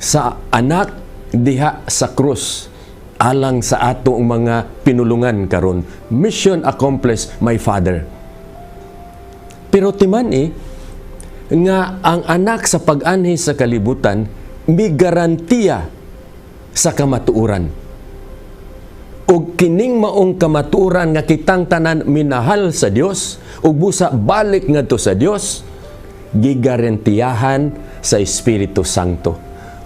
Sa anak diha sa krus alang sa atong mga pinulungan karon. Mission accomplished, my Father. Pero timan-i nga ang anak sa pag-anhi sa kalibutan mi garantiya sa kamatuoran. Ug kining maong kamatuoran nga kitang tanan minahal sa Dios ug busa balik ngadto sa Dios, gigarantiyahan sa Espiritu Santo.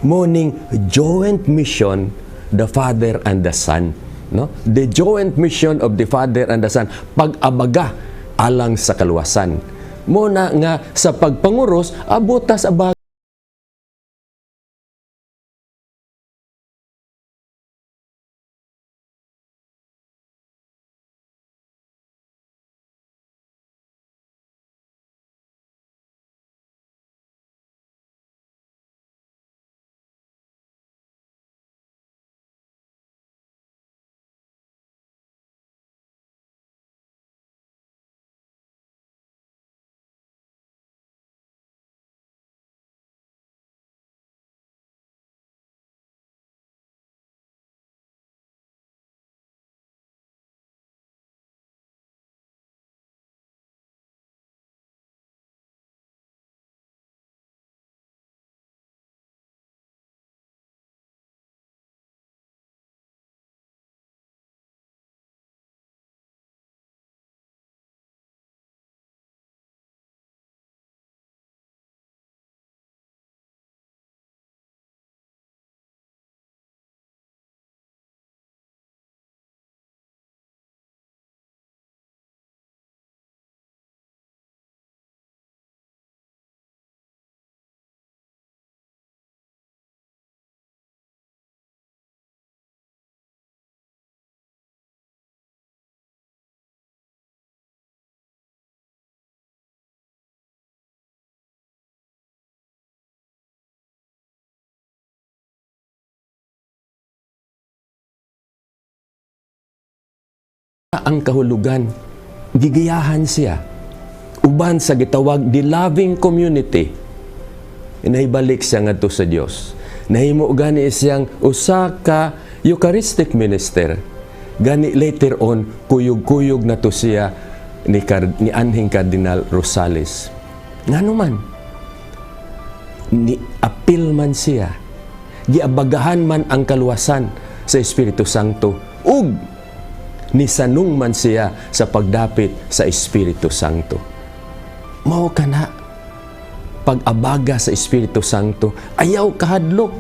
Mao ning joint mission, the Father and the Son, no? The joint mission of the Father and the Son, pag-abaga alang sa kaluwasan. Mao na nga sa pagpanguros abota sa abaga. Ang kahulugan, gigiyahan siya uban sa gitawag the loving community. Nahibalik siya ngadto sa Dios. Nahimo gani siyang usa ka Eucharistic minister. Gani later on, kuyog-kuyog na to siya ni anhing Cardinal Rosales. Ngano man ni apil man siya, giabagahan man ang kaluwasan sa Espiritu Santo, ug nisanung man siya sa pagdapit sa Espiritu Santo. Mao kana pag-abaga sa Espiritu Santo, ayaw kahadlok.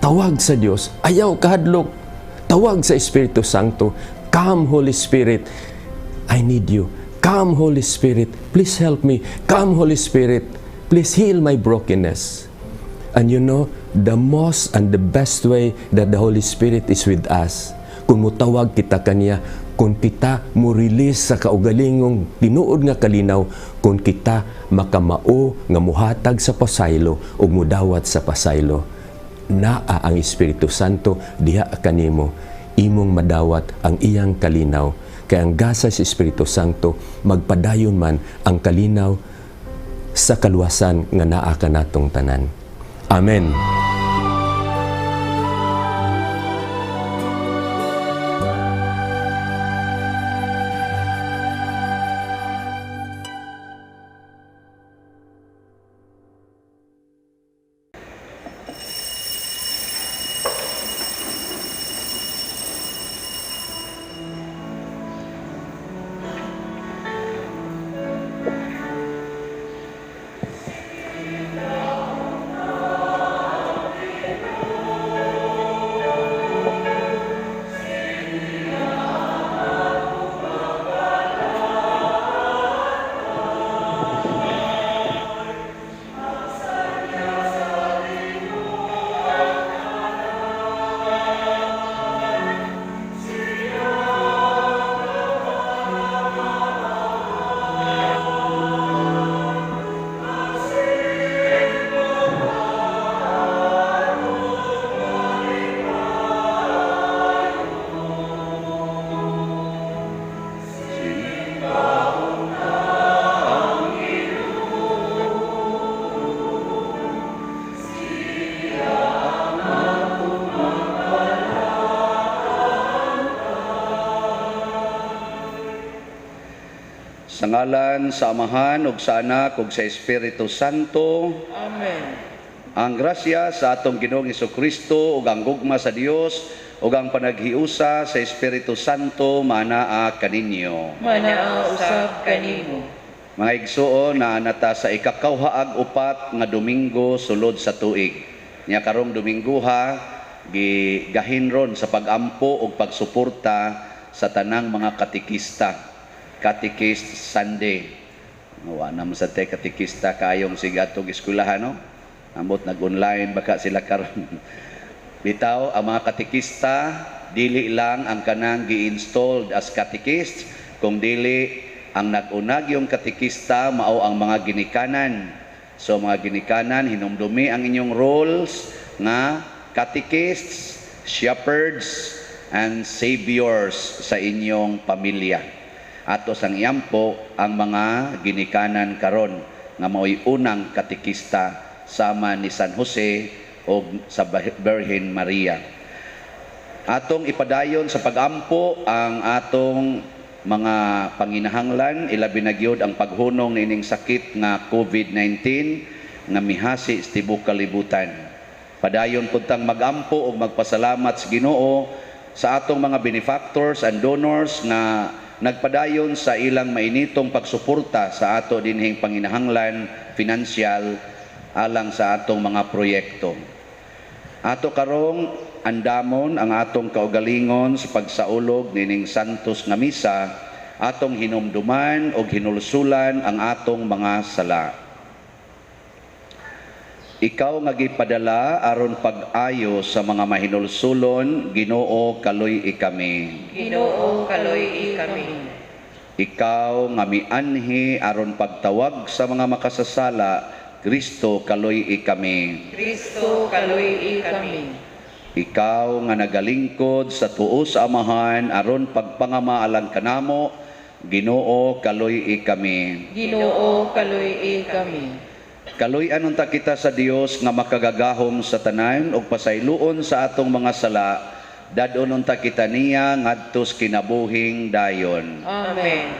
Tawag sa Dios, ayaw kahadlok. Tawag sa Espiritu Santo, "Come, Holy Spirit, I need you. Come, Holy Spirit, please help me. Come, Holy Spirit, please heal my brokenness." And the most and the best way that the Holy Spirit is with us, kung mutawag kita kaniya, kung kita mo release sa kaugalingong tinuod nga kalinaw, kung kita makamao nga muhatag sa pasaylo ug mudawat sa pasaylo, naa ang Espiritu Santo diha kanimo, imong madawat ang iyang kalinaw. Kay ang gasa sa Espiritu Santo, magpadayon man ang kalinaw sa kaluwasan nga naa kanatong tanan. Amen. Sa ngalan sa Amahan ug sa Anak ug sa Espiritu Santo. Amen. Ang grasya sa atong Ginoong Kristo ug ang gugma sa Dios ug ang panaghiusa sa Espiritu Santo maanaa kaninyo. Manaa usab kanimo. Mga igsuon, naa na ta sa ikakawhaag upat nga Domingo sulod sa tuig. Nya karong Dominguha, gigahin ron sa pagampo ug pagsuporta sa tanang mga katikista. Catechist Sunday. Wa naman sa te katikista kayong sigatog eskwelahan, no? Ambot nag-online baka sila karon. Bitaw ang mga katikista, dili lang ang kanang gi-installed as catechist, kung dili ang nag-unag yung katikista mao ang mga ginikanan. So mga ginikanan, hinumdumi ang inyong roles nga catechists, shepherds, and saviors sa inyong pamilya. Ato sang iampo ang mga ginikanan karon nga mao'y unang katikista sama ni San Jose o sa Birhen Maria. Atong ipadayon sa pagampo ang atong mga panginahanglan, ilabi na gyud ang paghunong niining sakit nga COVID-19 nga mihasi sa tibuok kalibutan. Padayon pud tang magampo ug magpasalamat sa Ginoo sa atong mga benefactors and donors nga nagpadayon sa ilang mainitong pagsuporta sa ato dinhing panginahanglan financial alang sa atong mga proyekto. Ato karong andamon ang atong kaugalingon sa pagsaulog nining santos nga misa, atong hinumduman og hinulsulan ang atong mga sala. Ikaw nga gipadala aron pag-ayo sa mga mahinulsulon, Ginoo, kaluy-i kami. Ginoo, kaluy-i kami. Ikaw nga mianhi aron pagtawag sa mga makasasala, Kristo, kaluy-i kami. Kristo, kaluy-i kami. Ikaw nga nagalingkod sa tuo sa Amahan aron pagpangama alang kanamo, Ginoo, kaluy-i kami. Ginoo, kaluy-i kami. Kaluy-an unta kita sa Dios nga makagagahom sa tanan ug pasayloon sa atong mga sala, dad-on unta kita niya ngadto sa kinabuhing dayon. Amen.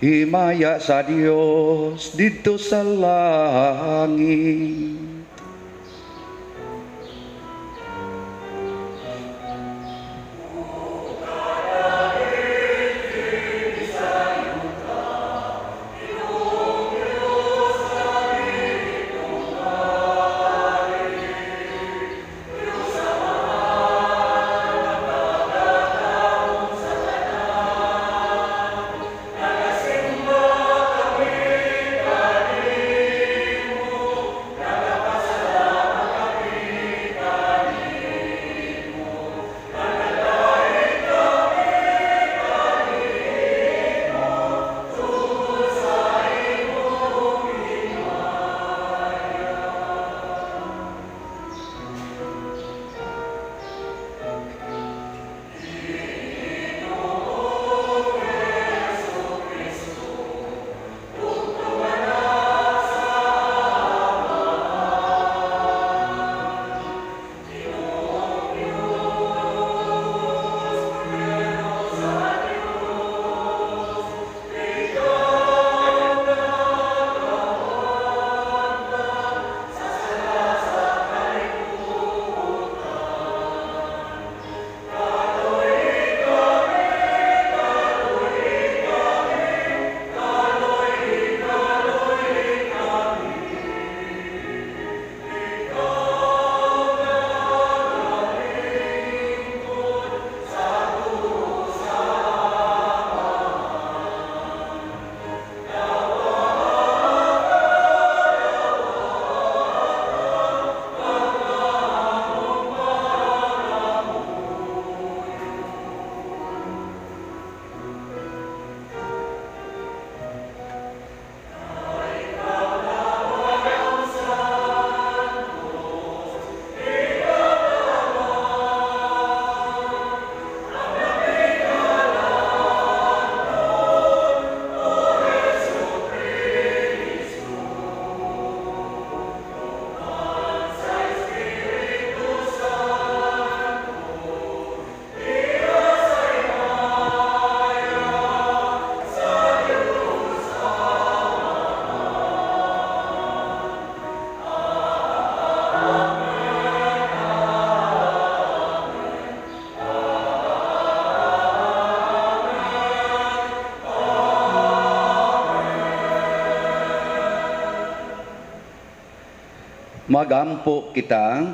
Himaya sa Dios didto sa langit. Magampo kita.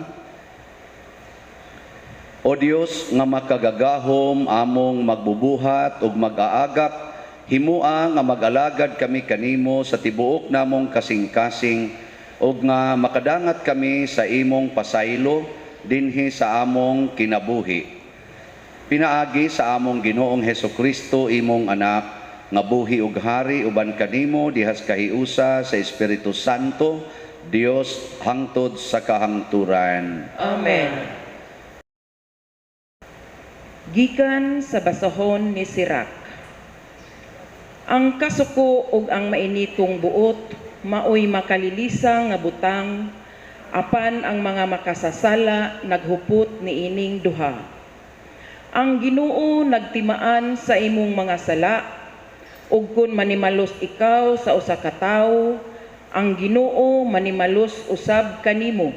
O Dios nga makagagahom, among magbubuhat ug mag-aagap, himua nga mag-alagad kami kanimo sa tibuok namong kasing-kasing ug nga makadangat kami sa imong pasaylo dinhi sa among kinabuhi. Pinaagi sa among Ginoong Hesukristo, imong anak, nga buhi ug hari uban kanimo dihas kahiusa sa Espiritu Santo, Dios hangtod sa kahangturan. Amen. Gikan sa basahon ni Sirac. Ang kasuko ug ang mainitong buot maoy makalilisa nga butang, apan ang mga makasasala naghupot niining duha. Ang Ginoo nagtimaan sa imong mga sala, ug kun manimalos ikaw sa usa ka tawo, ang Ginoo manimalos usab kanimo.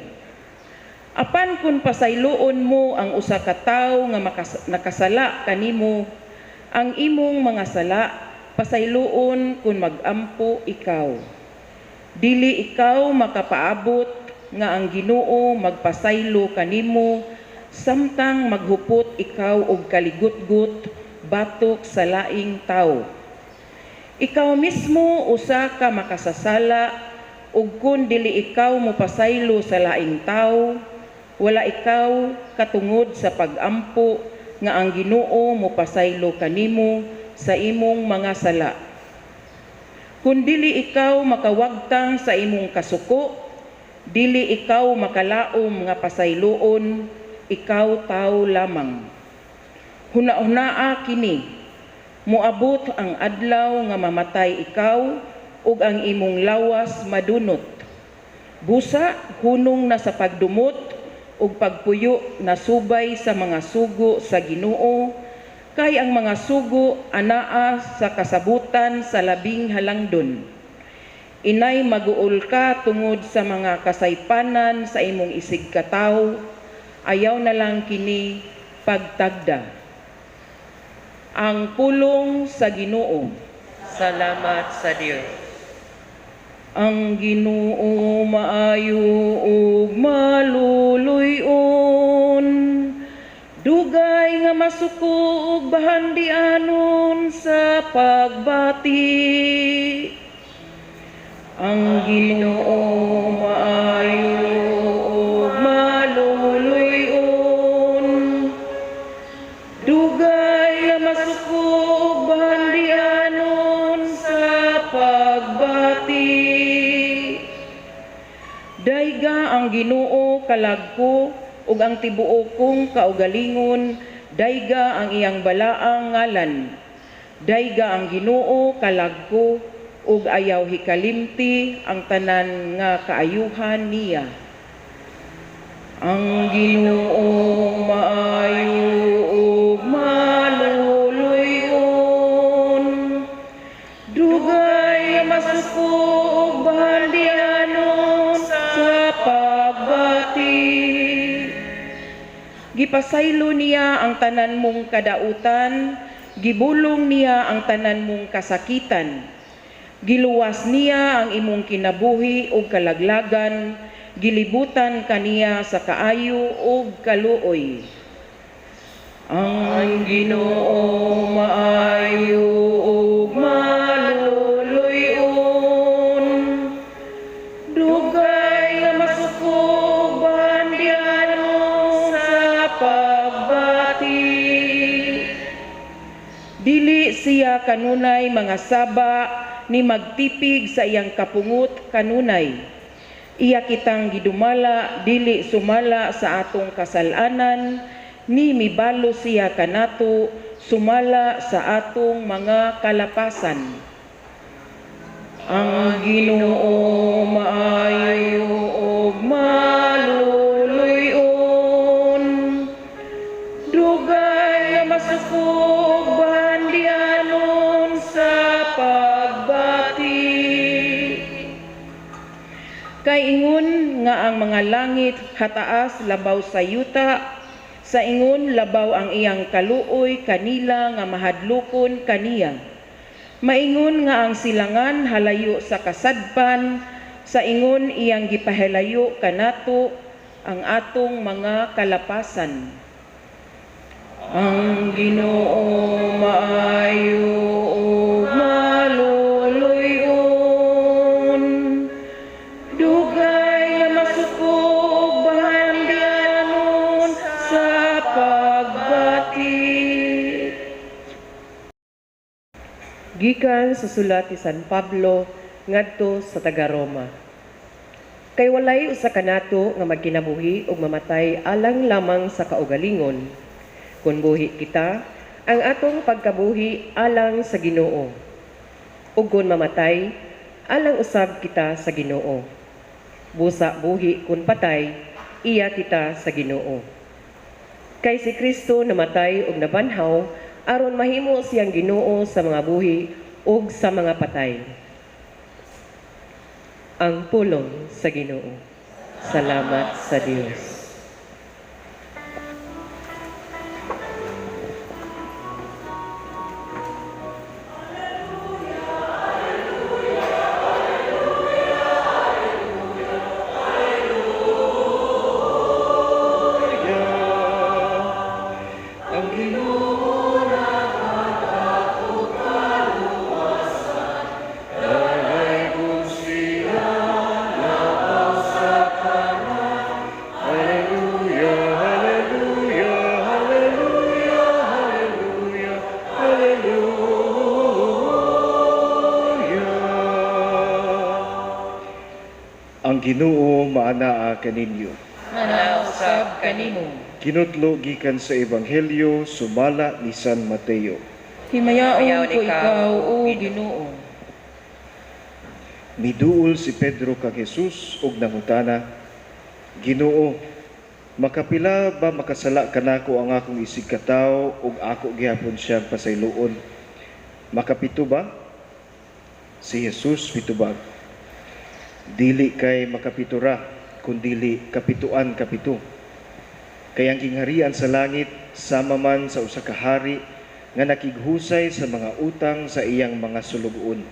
Apan kun pasayloon mo ang usa ka tawo nga nakasala kanimo, ang imong mga sala pasayloon kun magampo ikaw. Dili ikaw makapaabot nga ang Ginoo magpasaylo kanimo samtang maghupot ikaw og kaligutgot batok sa laing tawo. Ikaw mismo usa ka makasasala, ug kun dili ikaw mopasaylo sa laing tawo, wala ikaw katungod sa pag-ampo nga ang Ginoo mopasaylo kanimo sa imong mga sala. Kun dili ikaw makawagtang sa imong kasuko, dili ikaw makalaom nga pasayloon, ikaw tawo lamang. Huna-hunaa kini, moabot ang adlaw nga mamatay ikaw ug ang imong lawas madunot. Busa hunong na sa pagdumot ug pagpuyo na subay sa mga sugo sa Ginoo, kay ang mga sugo anaa sa kasabutan sa labing halangdon. Inay maguol ka tungod sa mga kasaypanan sa imong isigkatawo, ayaw na lang kini pagtagda. Ang pulong sa Ginoo. Salamat sa Dios. Ang Ginoo maayo ug maluluy-on. Dugay nga masuko ug bahandianon sa pagbati. Ang Ginoo maayo ug maluluy-on. Dugay nga masuko ug bahandianon sa pagbati. Dayga ang Ginoo kalag ko ug ang tibuok kong kaugalingon, dayga ang iyang balaang ngalan. Dayga ang Ginoo kalag ko ug ayaw hikalimti ang tanan nga kaayuhan niya. Ang Ginoo maayo ug maluluy-on. Dugay nga masuko ug bahandianon sa pagbati. Gipasaylo niya ang tanan mong kadautan, gibulong niya ang tanan mong kasakitan. Giluwas niya ang imong kinabuhi ug kalaglagan, gilibutan kaniya sa kaayo ug kaluoy. Ang Ginoo maayo ug maluluy-on. Dugay nga masuko ug bahandianon sa pagbati. Dili siya kanunay mga saba ni magtipig sa iyang kapungot kanunay. Iya kitang gidumala dili sumala sa atong kasalanan, ni mibalo siya kanato sumala sa atong mga kalapasan. Ang Ginoo maayo ug maluluy-on. Dugay nga masuko ug bahandianon sa pagbati. Kay ingon nga ang mga langit hataas labaw sa yuta, sa ingon labaw ang iyang kaluoy kanila nga mahadlokon kaniya. Maingon nga ang silangan halayo sa kasadpan, Sa ingon iyang gipahilayo kanato ang atong mga kalapasan. Ang Ginoo maayo ug maluluy-on. Dugay nga masuko ug bahandianon sa pagbatik. Gikan sa sulat ni San Pablo ngadto sa taga-Roma. Kay walay usa kanato nga magkinabuhi ug mamatay alang lamang sa kaugalingon. Kun buhi kita, ang atong pagkabuhi alang sa Ginoo. Ug kun mamatay, alang usab kita sa Ginoo. Busa buhi kun patay, iya kita sa Ginoo. Kay si Kristo namatay ug nabanhaw aron mahimo siyang Ginoo sa mga buhi ug sa mga patay. Ang pulong sa Ginoo. Salamat sa Dios. Ang Ginoo Dagay siya sa tanan. Hallelujah, hallelujah, hallelujah, hallelujah, hallelujah. Ang Ginoo maanaa kaninyo. Manausab kanimo. Kinutlo gikan sa Ebanghelyo sumala ni San Mateo. Himayaon Himayaon ko ikaw, ikaw, O O Ginoo. Miduol si Pedro kang Jesus ug nangutana, "Ginoo, makapila ba makasala kanako ang akong isig katawo ug ako gihapon siyang pasayloon? Makapito ba?" Si Jesus mitubag, "Dili kay makapito ra, kundili kapituan kapito. Kay ang gingharian sa langit sama man sa usa ka hari nga nakighusay sa mga utang sa iyang mga sulugoon.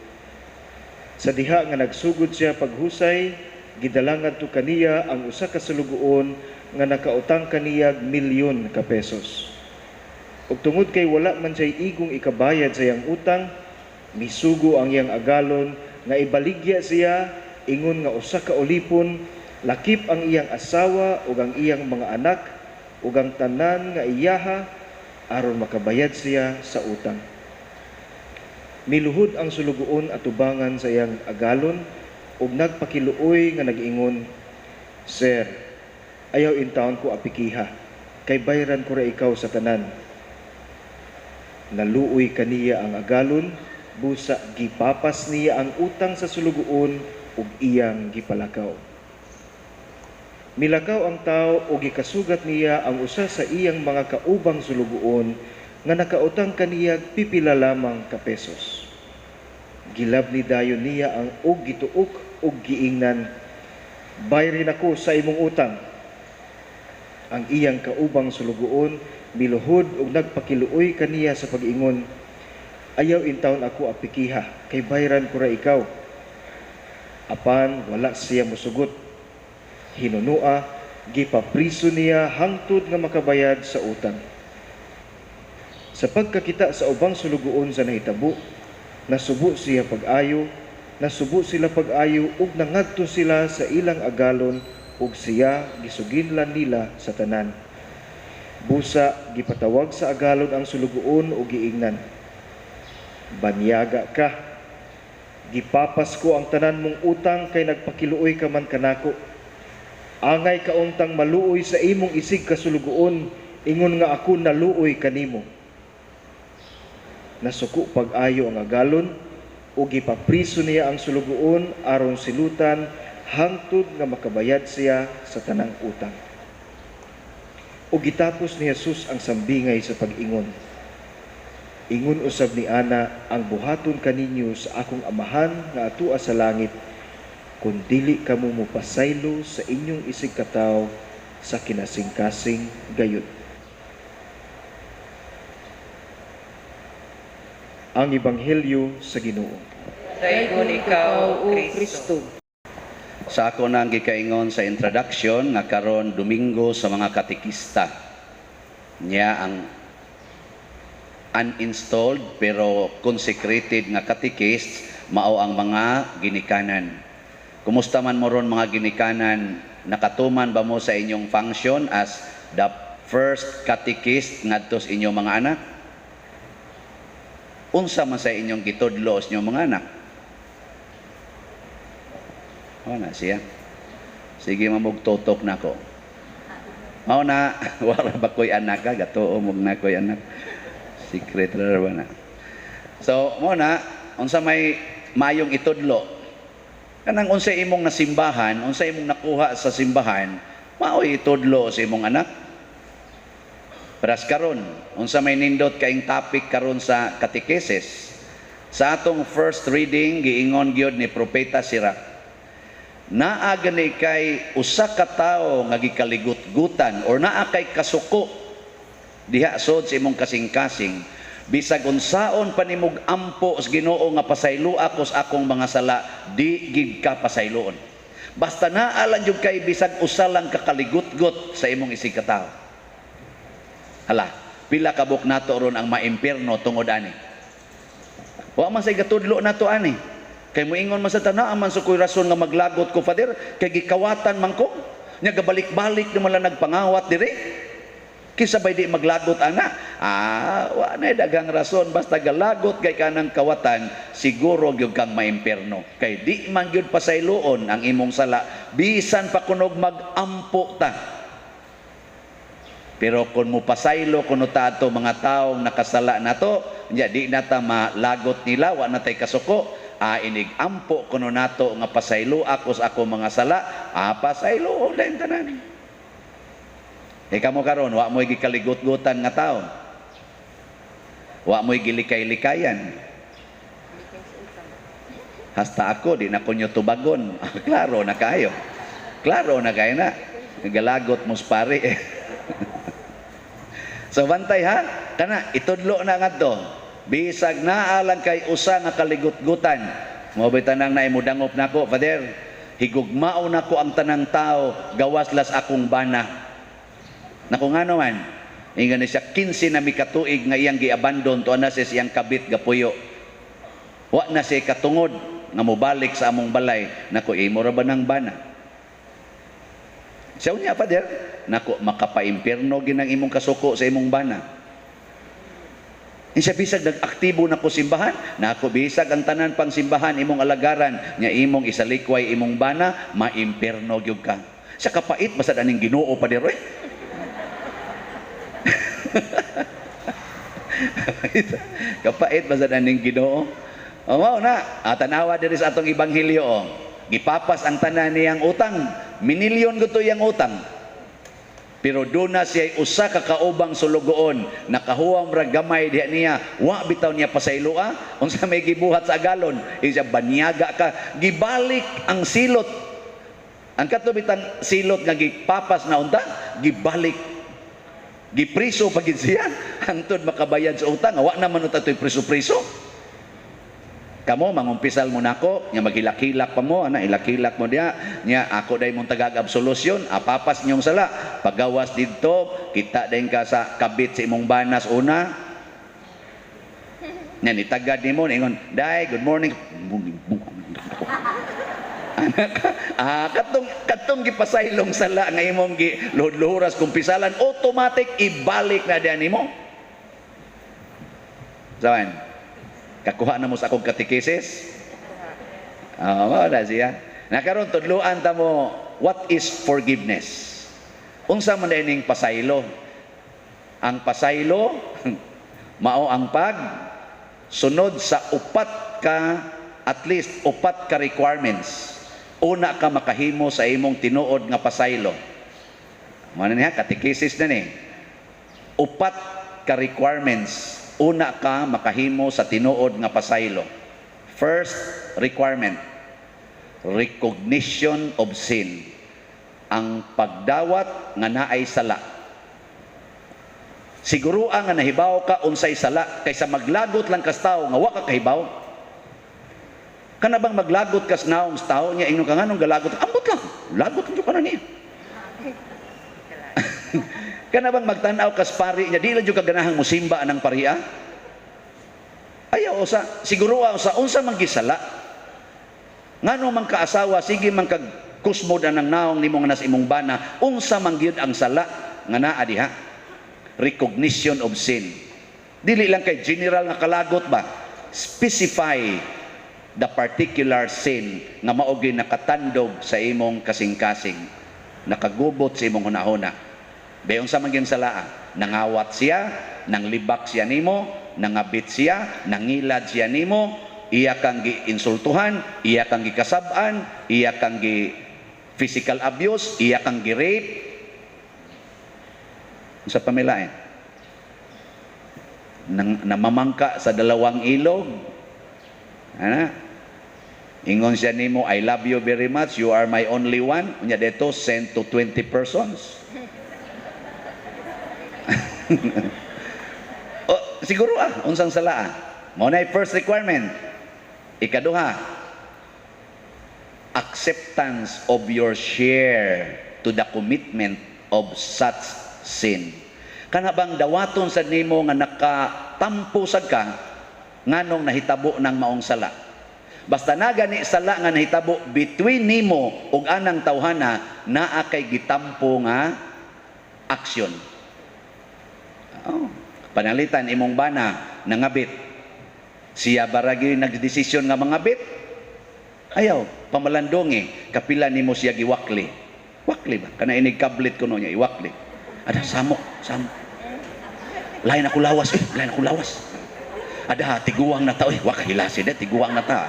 Sa diha nga nagsugod siya paghusay, gidala ngadto kaniya ang usa ka sulugoon nga nakautang kaniyag milyon ka pesos. Ug tungod kay wala man siya'y igong ikabayad sa iyang utang, misugo ang iyang agalon nga ibaligya siya ingon nga usa ka ulipon, lakip ang iyang asawa ug ang iyang mga anak ug ang tanan nga iyaha aron makabayad siya sa utang. Miluhod ang sulugoon atubangan sa iyang agalon ug nagpakiluoy nga nag-ingon, 'Sir, ayaw intawon ko apikiha, kay bayran ko ra ikaw sa tanan.' Naluoy kaniya ang agalon, busa gipapas niya ang utang sa sulugoon ug iyang gipalakaw. Milakaw ang tawo ug gikasugat niya ang usa sa iyang mga kaubang sulugoon nga nakautang kaniyag pipila lamang ka pesos. Gilab ni dayon niya ang og gituok ug giingnan, 'Bayrin ako sa imong utang.' Ang iyang kaubang sulugoon miluhod ug nagpakiluoy kaniya sa pag-ingon, 'Ayaw intawon ako apikiha, kay bayran ko ra ikaw.' Apan wala siya mosugot. Hinunua, gipapriso niya hangtod nga makabayad sa utang. Sa pagkakita sa ubang sulugoon sa nahitabo, nasubo siya pag-ayo, nasubo sila pag-ayo ug nangadto sila sa ilang agalon ug siya gisuginlan nila sa tanan. Busa gipatawag sa agalon ang sulugoon ug giingnan, 'Banyaga ka, gipapas ko ang tanan mong utang kay nagpakiluoy ka man kanako. Angay ka untang maluoy sa imong isig kasulugoon, ingon nga ako naluoy kanimo.' Nasuko pag-ayo ang agalon ug gipapriso niya ang sulugoon aron silutan hangtod nga makabayad siya sa tanang utang." Ug gitapos ni Jesus ang sambingay sa pag-ingon, "Ingon usab ni ana ang buhaton kaninyo sa akong Amahan nga atua sa langit, kun dili kamo mopasaylo sa inyong isig katawo sa kinasingkasing gayud." Ang Ebanghelyo sa Ginoo. Daygon ikaw, O Kristo. Kristo. Sa ako nang gikaingon sa introduction nga karon Domingo sa mga katekista. Nya ang uninstalled pero consecrated nga catechist mao ang mga ginikanan. Kumusta man mo ron, mga ginikanan? Nakatuman ba mo sa inyong function as the first catechist ngadto sa inyong mga anak? Unsa man sa inyong gitudlo sa inyong mga anak? Wala siya. Sige, mamugtutok na ko. Mao na, wala ba ko'y anak ka? Gatuo mo na ko'y anak. Secret ra ba na? So, mao na, unsa may mayong itudlo? Kanang unsa imong nasimbahan, unsa imong nakuha sa simbahan, mao'y itudlo sa imong anak. Paras karon, unsa may nindot kaing topic karon sa katekesis? Sa atong first reading, giingon gyud ni Propeta Sirach, naa gani kay usa ka tawo nga gikaligutgutan or naa kay kasuko diha sod sa imong kasing-kasing, bisag unsaon pa nimog ampo sa Ginoo nga "Pasayloa ko sa akong mga sala," di gid ka pasayloon. Basta naa lang jud kay bisag usa lang ka kaligutgut sa imong isig katawo. Hala, pila ka buok nato ron ang maimpierno tungod ani? Wa man say gatudlo nato ani. Kay moingon man sa tanan man sa ko'y rason nga maglagot ko, Father, kay gikawatan man ko. Nya gabalik-balik naman lang nagpangawat dire. Kinsa bay di maglagot ana? Ah, wa na daghang rason, basta galagot kay kanang kawatan, siguro gyud kang maimpierno. Kay di man gyud pasayloon ang imong sala bisan pa kunog magampo ta. Pero kung mupasaylo kuno ta ato mga taong nakasala nato, nya di na ta malagot nila, wa na tay kasuko, ah, inig ampo kuno nato nga "Pasaylo ako sa ako mga sala," ah, pasaylo dayon tanan. E kamo karon, wa mo'y gikaligot-gutan nga tao? Wa mo'y gilikay-likayan? Hasta ako, di na ko nyo tubagon. Klaro na kayo. Klaro na kayo na. Galagot mo pare eh. So bantay ha, kana itudlo na ngadto. Bisag naa lang kay usa nga kaligutgutan. Mao bay tanang na imudangop nako, "Father, higugmao nako ang tanang tao, gawas las akong bana." Nako, ngano man? Ingon ni siya, 15 na mi katuig nga iyang giabandon to na siya siyang kabit gapuyo. Wa na siya katungod nga mobalik sa among balay. Nako, imo ra ba ng bana? Siya niya, "Father," nako, makapaimpierno ginang imong kasuko sa imong bana. Siya, "Bisag nag-aktibo na ko simbahan," nako, bisag ang tanan pang simbahan imong alagaran, nya imong isalikway imong bana, maimpierno gyud ka. Sa kapait basta aning Ginoo pa diro eh. Kapait basta aning Ginoo. O mao na, ah, tanawa diri sa atong ebanghelyo oh. Gipapas ang tanan niyang utang, minilyon gud iyang utang. Pero doon na siya usa ka kaubang sulugoon, nakahuwam ra gamay diha niya, wa bitaw niya pasayloa. Unsa may gibuhat sa agalon? Siya, "Banyaga ka." Gibalik ang silot. Ang kato bitang silot nga gipapas na unta, gibalik. Gipriso pa gid siya hangtod makabayad sa utang. Wa naman unta to'y priso-priso. Kamo mangumpisal mo nako, nya maghilak-hilak pa mo, ana hilak-hilak mo diha, nya ako day mong tagag absolution, apapas niyong sala. Pagawas didto, kita dayon ka sa kabit sa imong banas una. Nya nitagad nimo, ingon, "Day, good morning." Anak, ah, katong katong gipasaylong sala nga imong gi luhod-luhuras kumpisalan, automatic ibalik na diha nimo. Sawan? Kakuha na mo sa akong katekesis? Ah, mao na siya. Nakaron tudluan ta mo what is forgiveness. Unsa man ning pasaylo? Ang pasaylo mao ang pag sunod sa upat ka, at least upat ka requirements. Una ka makahimo sa imong tinuod nga pasaylo. Mao na niya katekesis na ni. Upat ka requirements una ka makahimo sa tinuod nga pasaylo. First requirement, recognition of sin. Ang pagdawat nga naay sala. Siguro nga nahibaw ka unsay sala kaysa maglagot lang kas tawo nga wa ka kahibaw. Kana bang maglagot kas naong sa tao niya, ingon ka, "Nganong galagot?" "Ambot lang. Lagot lang ka na niya." Kana bang magtan-aw kas pari niya, di lang jud ka ganahang musimba anang pariha? Ayaw usa, siguro usa unsa man gisala. Ngano man kaasawa, sige man kag kusmod anang naong nimo nga nas imong bana, unsa man gyud ang sala nga naa diha? Recognition of sin. Dili lang kay general nga kalagot ba? Specify the particular sin nga mao gyud nakatandog sa imong kasing-kasing, nakagubot sa imong hunahuna. Be, unsa man gyud sala? Nangawat siya, nanglibak siya nimo, nangabit siya, nangilad siya nimo, iya kang giinsultuhan, iya kang gikasab-an, iya kang gi physical abuse, iya kang gi-rape. Sa pamilain. Nang, namamangka sa dalawang ilog. Ana? Ingon siya nimo, "I love you very much, you are my only one." Unya dito, send to 20 persons. Oh, siguro unsang sala ah. Mao na first requirement. Ikaduha, acceptance of your share to the commitment of such sin. Kana bang dawaton sa nimo nga nakatampo sad ka nganong nahitabo ng maong sala. Basta na gani sala nga nahitabo between nimo ug anang tawhana, naa kay gitampo nga action. Oh, panalitan imong bana nangabit. Siya baragi nagdesisyon nga mangabit? Ayaw, pamalandongi, kapila nimo siya giwakli. Wakli ba? Kana inig kablit kuno niya iwakli. Ada samok, samok. Lain ako lawas, eh, lain ako lawas. Ada tiguang na ta, eh, wak hilasi de, tiguang na ta.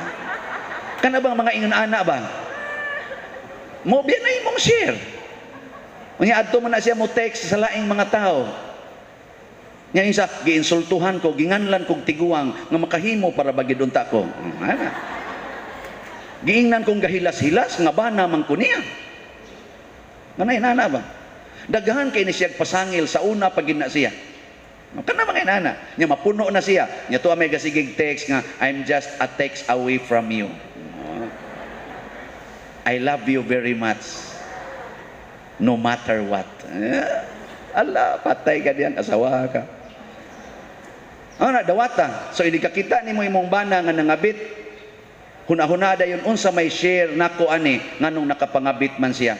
Kana bang mga ingon ana ba? Mo biya na imong share. Unya adto man na siya mo text sa laing mga tao. Nya isa giinsultuhan ko, ginganlan kog tiguang nga makahimo para ba gid unta ko. Ana. Giingnan kong gahilas-hilas nga bana man ko niya. Nganay nana ba? Daghan kay ni siya pasangil sa una pag na siya. Kana mga inana. Nya mapuno na siya. Nya tuwa may gasigig text nga, "I'm just a text away from you. I love you very much. No matter what." Eh, ala, patay ka diyan, asawa ka. Ano na, dawata. So, hindi ka kita ni mo imong bana nga nangabit, hunahuna dayon unsa may share nako ani nganong nakapangabit man siya.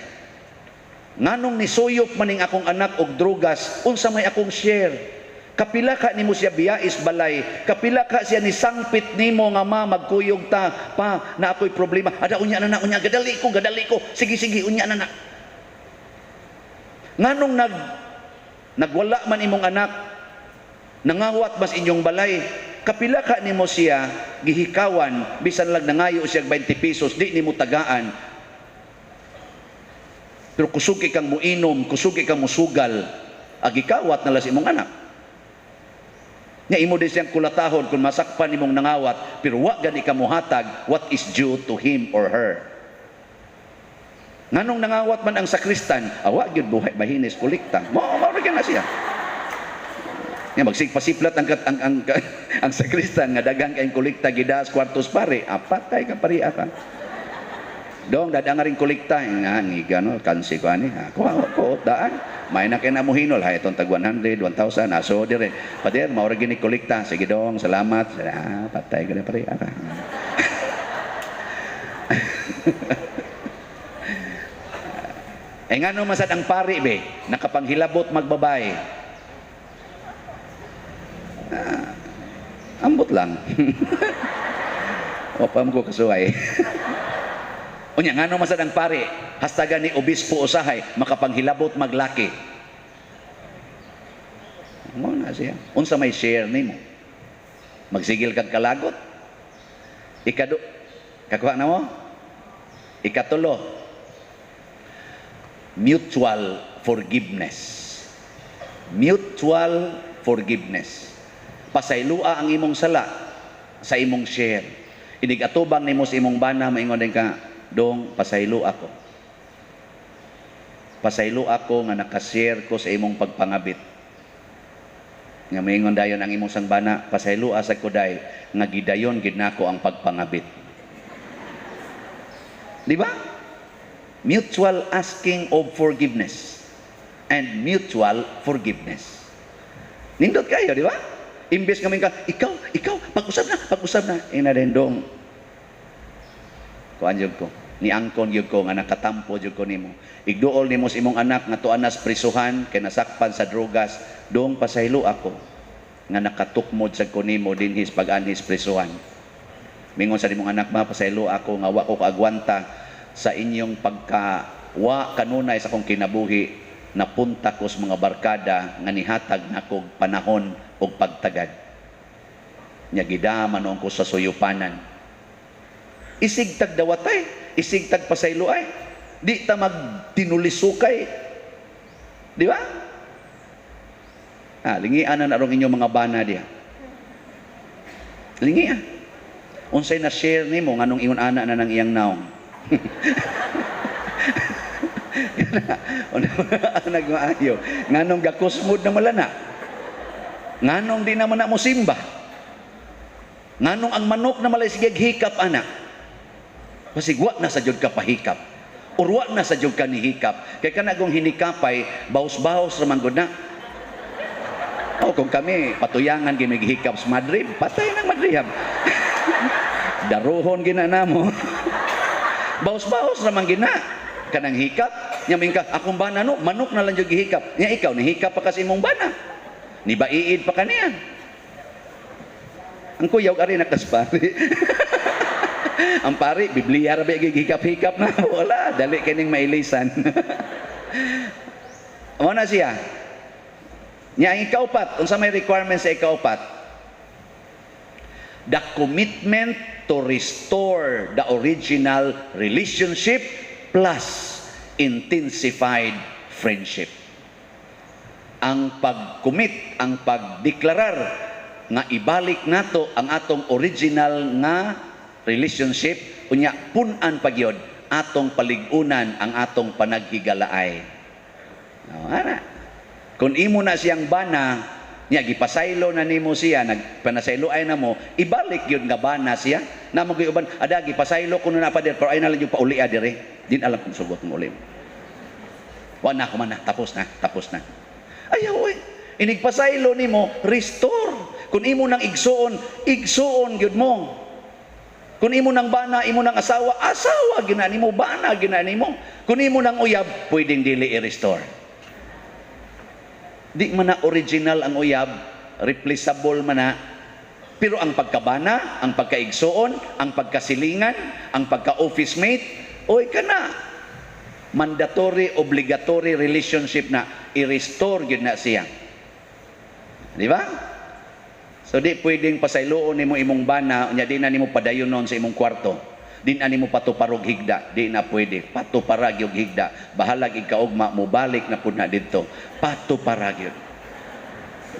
Nganong nisuyop maning akong anak og drugas, unsa may akong share? Kapila ka nimo siya biyais balay, kapila ka siya ni sangpit nimo nga, "Ma, magkuyog ta, pa, na ako'y problema." "Ada, unya na na, unya, gadali ko, gadali ko. Sige, sige, unya na na." Nganong nagwala man imong anak, nangawat mas inyong balay, kapila ka nimo siya gihikawan, bisan lang nangayo siya 20 pesos, di nimo tagaan. Pero kusog kang muinom, kusog kang musugal, agikawat na lang sa imong anak. Nga imo din siyang kulatahon kung masakpan imong nangawat, pero wa gani ka muhatag what is due to him or her. Nganong nangawat man ang sakristan, awa gyud buhay bahinis kolekta. Mo mao ra na siya. Nga magsigpasiplat ang sakristan nga daghang kayong kolekta gidas kwartos pare, apatay ka pariya ka. Dong dadang rin kolekta nga ngiga no kansi ko ani. Ako ko daan. May na kay na mo hinol hay itong tag 100, 1,000 aso dire. "Pader, mao ra gini kolekta. Sige dong, salamat." Ah, patay ka na pare ka. Eh ngano masad ang pari be, nakapanghilabot magbabay. Ah, ambot lang. O pa mo ko kasuway. Unya ngano masad ang pari, hastagan ni obispo usahay makapanghilabot maglaki. Mo na siya. Unsa may share nimo? Magsigil kag kalagot. Ikado kakuha na mo? Ikatulo, mutual forgiveness. Mutual forgiveness. Pasaylua ang imong sala sa imong share. Inig atubang nimo sa imong bana, maingon din ka, "Dong, pasaylo ako. Pasaylo ako nga nakashare ko sa imong pagpangabit." Nga maingon dayon ang imong sangbana, "Pasaylo sa kuday nga gidayon gid nako ang pagpangabit." Di ba? Mutual asking of forgiveness and mutual forgiveness. Nindot kayo, di ba? Imbes kami ka, ikaw, ikaw, pag-usab na, pag-usab na. Ina din dong. Kuan jud ko. Niangkon gyud ko nga nakatampo jud ko nimo. Igduol nimo sa imong anak nga tuan nas prisuhan kay nasakpan sa drogas, dong pasaylo ako nga nakatukmod sad ko nimo dinhis pag-anhis prisuhan. Mingon sa nimong anak, "Ma, pasaylo ako nga wa ko kaagwanta sa inyong pagka wa kanunay sa akong kinabuhi, napunta ko sa mga barkada nga nihatag nako panahon ug pagtagad. Nya gidama noon ko sa suyupanan." Isig tagdawatay, isig tagpasaylo ay. Di ta magtinulisukay. Di ba? Ah, lingian na narong inyong mga bana diya. Lingian. Unsay na share nimo nganong ingon ana na nang iyang naong? Nagmaayo. Nganong gakusmod na malana? Nganong di naman na mo simba? Nganong ang manok na malay sige hikap ana? Basig wa na sa jud ka pahikap. Or wa na sa jud ka nihikap. Kay kana kung hinikapay, bahos-bahos ra man gud na. Oh, kung kami patuyangan gyud hikap sa Madrid, patay nang Madrihab. Daruhon gina namo. Bahos-bahos ra man gina. Kanang hikap, nya ka akong bana no, manok na lang jud gihikap. Nya ikaw nihikap pa kasi imong bana. Nibaiid pa kaniya. Ang kuyaw ari nakaspari. Ang pari, Biblia ra ba gihikap-hikap na wala, dali kining mailisan. Mo na siya. Nya ang ikaupat, unsa may requirement sa ikaupat? The commitment to restore the original relationship plus intensified friendship. Ang pag-commit, ang pagdeklarar nga ibalik nato ang atong original nga relationship, unya pun-an pagyod atong palig-unan ang atong panaghigalaay. Oh, ana. Kung imo na siyang bana, niya gipasaylo na nimo siya, nagpanasaylo ay na mo, ibalik yun nga bana siya. Na mo uban, ada gipasaylo kuno na pa dir, pero ay na lang yung paulia dire. Din alam kung sugot mo ulit. Wa na ko man na, tapos na, tapos na. Ayaw oy. Inigpasaylo nimo, restore. Kung imo nang igsuon, igsuon gyud mo. Kung imo nang bana, imo nang asawa, asawa gina nimo, bana gina nimo. Kung imo nang uyab, pwedeng dili i-restore. Di man na original ang uyab, replaceable man na. Pero ang pagkabana, ang pagkaigsuon, ang pagkasilingan, ang pagka-office mate, oy ka na. Mandatory, obligatory relationship na i-restore gyud na siya. Di ba? So di pwedeng pasayloon nimo imong bana, unya di na nimo padayonon sa imong kwarto. Di na nimo patuparog higda, di na pwede. Patuparag yung higda. Bahalag ikaugma, mobalik na pud na didto. Patuparag yun.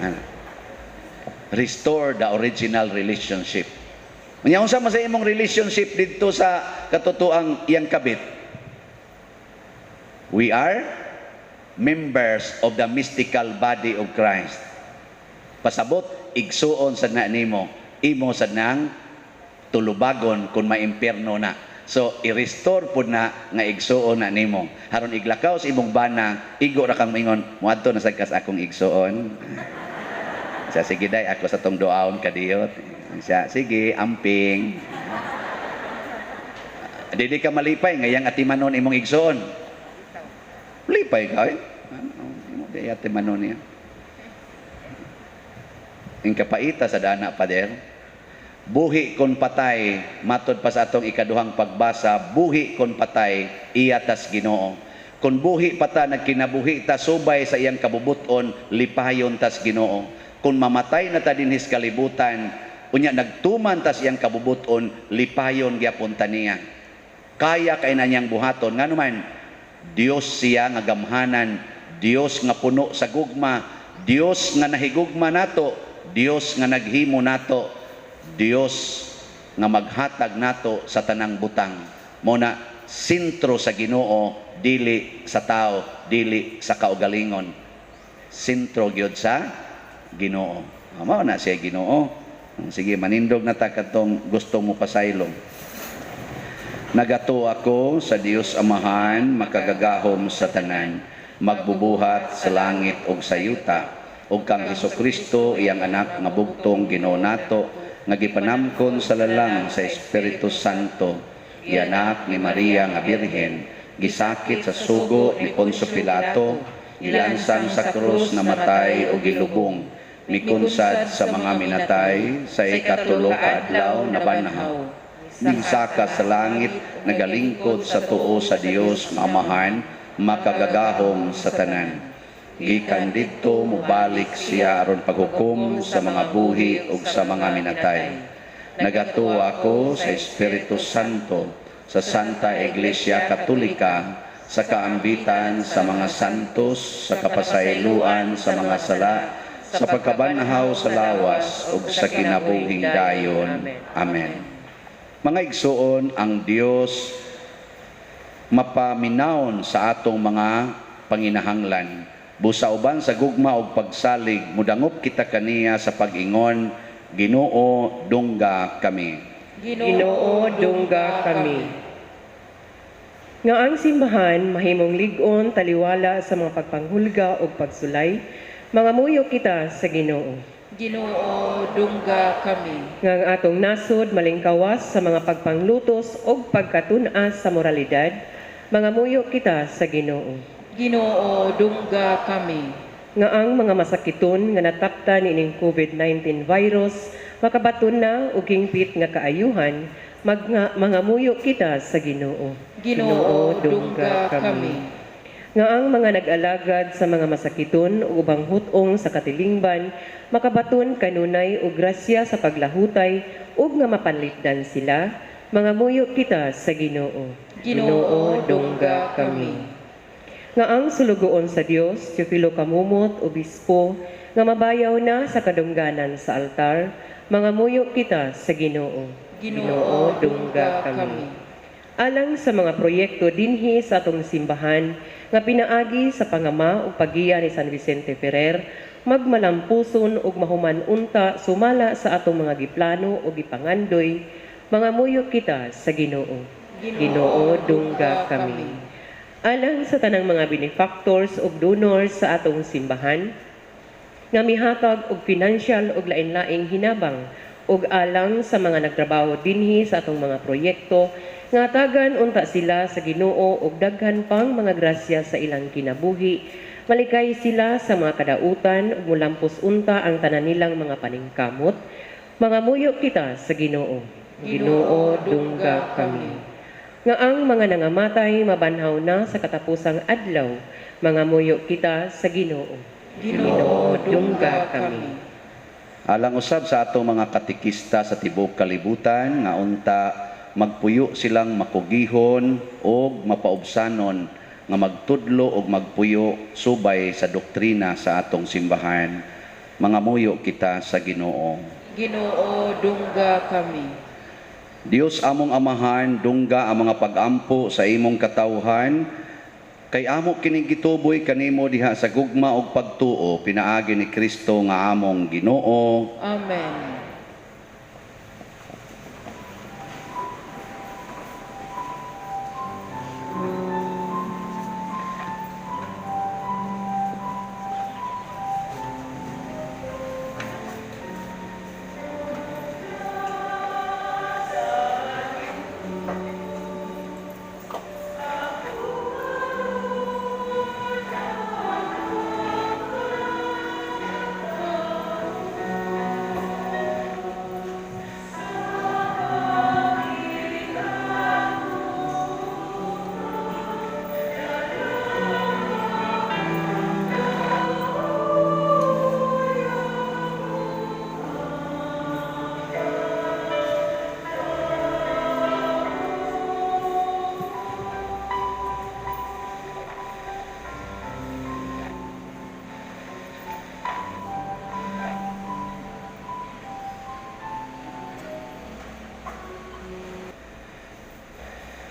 Ano? Restore the original relationship. Unya unsa man sa imong relationship didto sa katotoang iyang kabit? We are members of the mystical body of Christ. Pasabot, igsuon sa na nimo, imo sa nang tulubagon kung maimpierno na. So, i-restore pud na nga igsuon na nimo. Haron iglakaw sa imong bana, igo ra kang maingon, "Muadto na sad kas akong igsuon. Siya, sige day, ako sa tong duaon kadiyot." Siya, "Sige, amping." Dili ka malipay, ngayang atimanon imong igsuon. Lipay ka, eh. Ano, di atimanon niya. Ang kapaita sa dana, pader, buhi kon patay, matod pa sa atong ikaduhang pagbasa, buhi kon patay, iya tas Ginoo. Kung buhi pa ta, nagkinabuhi ta subay sa iyang kabubuton, lipayon tas Ginoo. Kung mamatay na ta dinhis kalibutan, unya nagtuman tas iyang kabubuton, lipayon gyapon ta niya. Kaya kay na niyang buhaton. Ngano man, Dios siya nga gamhanan, Dios nga puno sa gugma, Dios nga nahigugma nato, Dios nga naghimo nato, Dios nga maghatag nato sa tanang butang. Mo na sentro sa Ginoo, dili sa tao, dili sa kaugalingon. Sentro gyud sa Ginoo. Mao na siya Ginoo. Sige, manindog na ta kadtong gusto mo pasaylo. Nagatuo ako sa Dios Amahan, makagagahom sa tanan, magbubuhat sa langit ug sa yuta, ug kang Hesukristo, iyang anak nga bugtong Ginoo nato, nga gipanamkon sa lalang sa Espiritu Santo, gianak ni Maria nga Birhen, gisakit sa sugo ni Poncio Pilato, gilansang sa krus, namatay ug gilubong, mikunsad sa mga minatay, sa ikatulo ka adlaw nabanhaw, minsaka sa langit, nagalingkod sa tuo sa Dios nga Amahan, makagagahom sa tanan. Gikan didto mobalik siya aron paghukom sa mga buhi ug sa mga minatay. Nagatuo ako sa Espiritu Santo, sa Santa Iglesia Katolika, sa kaambitan sa mga santos, sa kapasayloan sa mga sala, sa pagkabanhaw sa lawas ug sa kinabuhing dayon. Amen. Mga igsuon, ang Dios mapaminawon sa atong mga panginahanglan. Busa uban sa gugma ug pagsalig, mudangop kita kaniya sa pag-ingon, Ginoo, dungga kami. Ginoo, dungga kami. Nga ang simbahan mahimong lig-on taliwala sa mga pagpanghulga ug pagsulay, mangamuyo kita sa Ginoo. Ginoo, dungga kami. Nga ang atong nasod malingkawas sa mga pagpanglutos ug pagkatun-as sa moralidad, mangamuyo kita sa Ginoo. Ginoo, dungga kami. Nga ang mga masakiton nga nataptan niining COVID-19 virus makabaton na og hingpit nga kaayuhan, mangamuyo kita sa Ginoo. Ginoo, dungga kami. Nga ang mga nag-alagad sa mga masakiton ug ubang hut-ong sa katilingban makabaton kanunay og grasya sa paglahutay ug nga mapanlipdan sila, mangamuyo kita sa Ginoo. Ginoo, dungga kami. Nga ang sulugoon sa Dios, Teofilo Camomot, obispo, nga mabayaw na sa kadungganan sa altar, mangamuyo kita sa Ginoo. Ginoo, dungga kami. Alang sa mga proyekto dinhi sa atong simbahan nga pinaagi sa pangama ug paggiya ni San Vicente Ferrer, magmalampuson ug mahuman unta sumala sa atong mga giplano ug gipangandoy, mangamuyo kita sa Ginoo. Ginoo, dungga kami. Alang sa tanang mga benefactors ug donors sa atong simbahan nga mihatag og financial ug lain-laing hinabang, ug alang sa mga nagtrabaho dinhi sa atong mga proyekto nga tagan unta sila sa Ginoo og daghan pang mga grasya sa ilang kinabuhi, malikay sila sa mga kadautan ug molampos unta ang tanan nilang mga paningkamot, mangamuyo kita sa Ginoo. Ginoo, dungga kami. Nga ang mga nangamatay mabanhaw na sa katapusang adlaw, mangamuyo kita sa Ginoo. Ginoo, dungga kami. Alang usab sa atong mga katikista sa tibuok kalibutan nga unta magpuyo silang makugihon og mapaubsanon nga magtudlo og magpuyo subay sa doktrina sa atong simbahan, mangamuyo kita sa Ginoo. Ginoo, dungga kami. Dios among Amahan, dungga ang mga pag-ampo sa imong katawhan, kay amo kining gituboy kanimo diha sa gugma og pagtuo, pinaagi ni Kristo nga among Ginoo. Amen.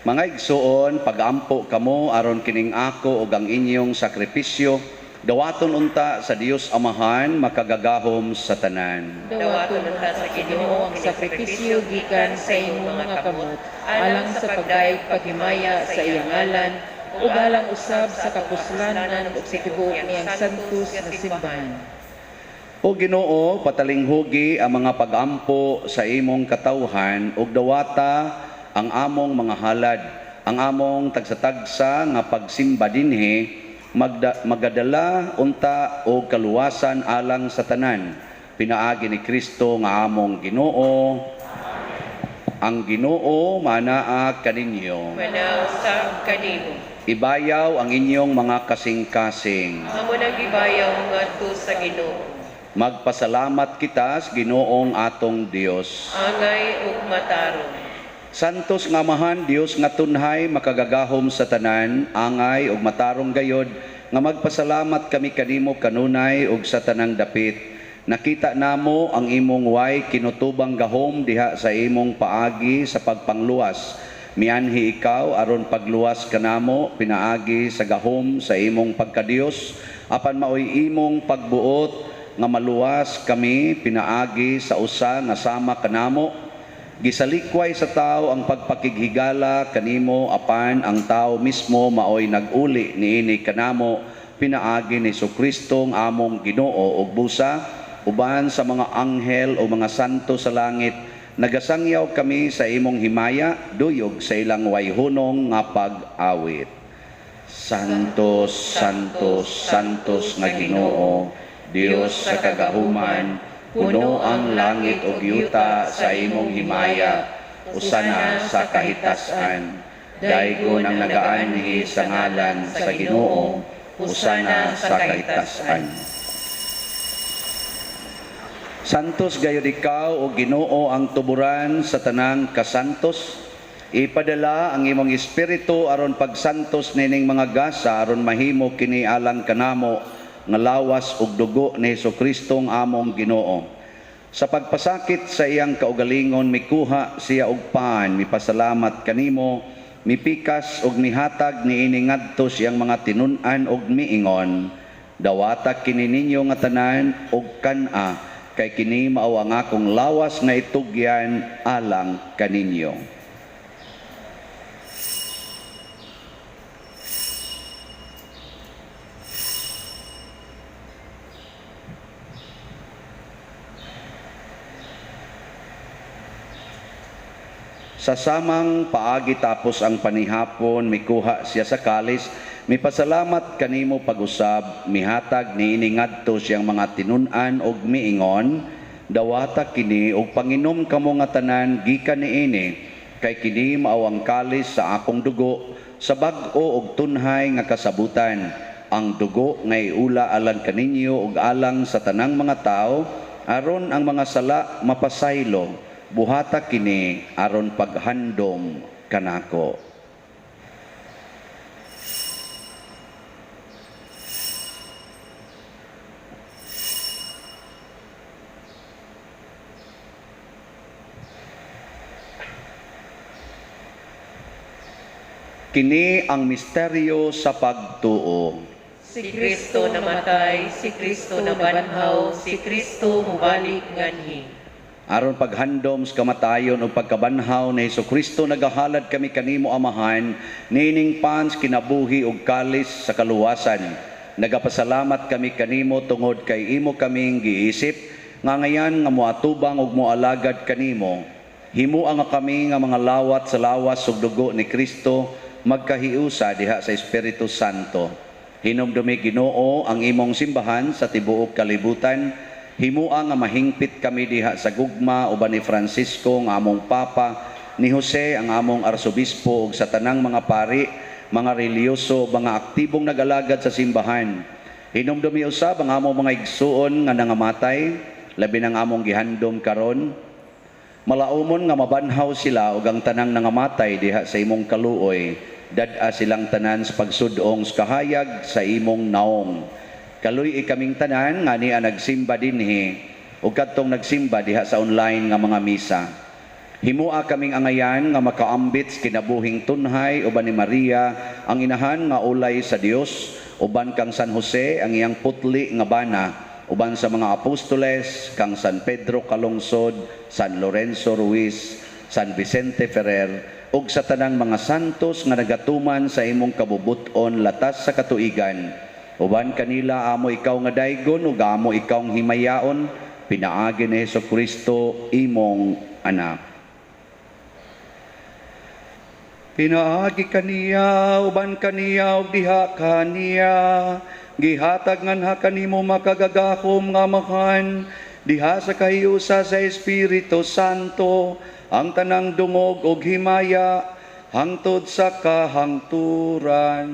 Mga igsuon, pag-ampo kamo aron kining ako ug ang inyong sakripisyo Dawaton unta sa Dios Amahan makagagahom sa tanan. Dawaton unta sa Ginoo ang sakripisyo gikan sa imong mga kamot alang sa pagdayeg paghimaya sa iyang ngalan ug alang usab sa kapuslanan ug sa tibuok niyang santos nga simbahan. O Ginoo, patalinghugi ang mga pagampo sa imong katawhan ug dawata ang among mga halad, ang among tagsa-tagsa nga pagsimba dinhi magadala unta og kaluwasan alang sa tanan. Pinaagi ni Kristo nga among Ginoo. Ang Ginoo manaa kaninyo. Manausab kanimo. Ibayaw ang inyong mga kasing-kasing. Amo nang gibayaw ngadto sa Ginoo. Magpasalamat kita sa Ginoong atong Dios. Angay ug matarong. Santos nga Amahan, Dios nga tunhay, makagagahom sa tanan, angay ug matarong gayod nga magpasalamat kami kanimo kanunay ug sa tanang dapit. Nakita namo ang imong way kinutubang gahom diha sa imong paagi sa pagpangluwas. Mianhi ikaw aron pagluwas kanamo pinaagi sa gahom sa imong pagkadiyos, apan maoy imong pagbuot nga maluwas kami pinaagi sa usa nga sama kanamo.Gisalikway sa tao ang pagpakighigala kanimo, apan ang tao mismo maoy nag-uli niini kanamo pinaagi ni Kristo ang among Ginoo. Ug busa uban sa mga anghel o mga santo sa langit, nagasangyaw kami sa imong himaya duyog sa ilang wayhunong nga pag-awit. Santos, Santos, Santos nga Ginoo, Dios sa kagahuman, puno ang langit ug yuta sa imong himaya, usana sa kahitasan. Daygon ang nagaanhi sa ngalan sa Ginoo, usana sa kahitasan. Santos gayud ikaw o Ginoo ang tuburan sa tanang kasantos. Ipadala ang imong espiritu aron pagsantos nining mga gasa aron mahimo kini alang kanamo nga lawas ug dugo ni Hesukristo ang among Ginoo. Sa pagpasakit sa iyang kaugalingon mikuha siya og pan, mipasalamat kanimo, mipikas og mihatag niini ngadto siyang mga tinun-an og miingon, dawata kini ninyo nga tanan og kan-a, kay kini mao ang akong lawas nga itugyan alang kaninyo. Sa samang paagi tapos ang panihapon, mikuha siya sa kalis, mipasalamat kanimo pag-usab, mihatag niini ngadto siyang mga tinun-an og miingon, dawata kini og panginom kamo nga tanan gikan niini, kay kini mao ang kalis sa akong dugo, sa bag-o og tunhay nga kasabutan, ang dugo nga iula alang kaninyo og alang sa tanang mga tawo, aron ang mga sala mapasaylo. Buhata kini aron paghandom kanako. Kini ang misteryo sa pagtuo. Si Kristo namatay, si Kristo nabanhaw, si Kristo mubalik nganhi. Aron paghandom sa kamatayon o pagkabanhaw ni Hesukristo, nagahalad kami kanimo Amahan, nining pans kinabuhi ug kalis sa kaluwasan. Nagapasalamat kami kanimo tungod kay imo kaming giisip, nga ngayan nga moatubang ug moalagad kanimo. Himua nga kami nga mga lawat sa lawas ug dugo ni Kristo, magkahiusa diha sa Espiritu Santo. Hinumdumi Ginoo ang imong simbahan sa tibuok kalibutan. Himua nga mahingpit kami diha sa gugma uban ni Francisco nga among Papa, ni Jose ang among Arsobispo ug sa tanang mga pari, mga relihiyoso, mga aktibong nag-alagad sa simbahan. Hinumdumi usab ang among mga igsuon nga nangamatay, labi nang among gihandom karon. Malaumon nga mabanhaw sila ug ang tanang nangamatay diha sa imong kaluoy, dad-a silang tanan sa pagsudong sa kahayag sa imong naong. Kaluy-i kaming tanan nga niya nagsimba dinhi ug kadtong nagsimba diha sa online nga mga misa. Himua kaming angayan nga makaambit sa kinabuhing tunhay uban ni Maria ang inahan nga ulay sa Dios uban kang San Jose ang iyang putli nga bana, uban sa mga apostoles kang San Pedro Calungsod, San Lorenzo Ruiz, San Vicente Ferrer, ug sa tanang mga santos nga nagatuman sa imong kabubut-on latas sa katuigan. Uban kanila amo ikaw nga daygon ug amo ikaw nga himayaon, pinaagi ni Hesukristo imong anak. Pinaagi kaniya, uban kaniya ug diha kaniya, gihatag nganha kanimo makagagahom nga Amahan, diha sa kahiusa sa Espiritu Santo, ang tanang dungog ug himaya hangtod sa kahangturan.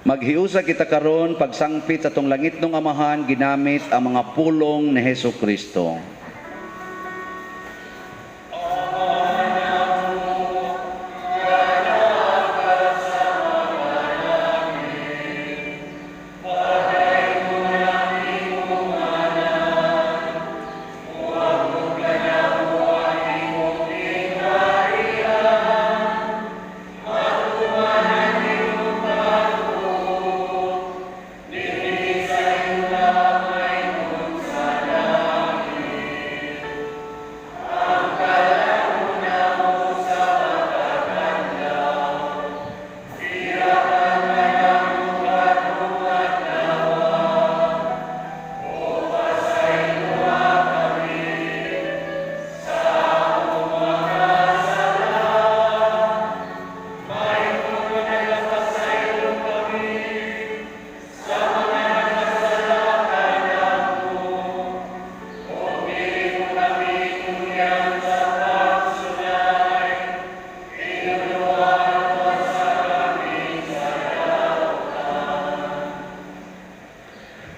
Maghiusa kita karon pagsangpit sa atong langitnong Amahan ginamit ang mga pulong ni Hesukristo.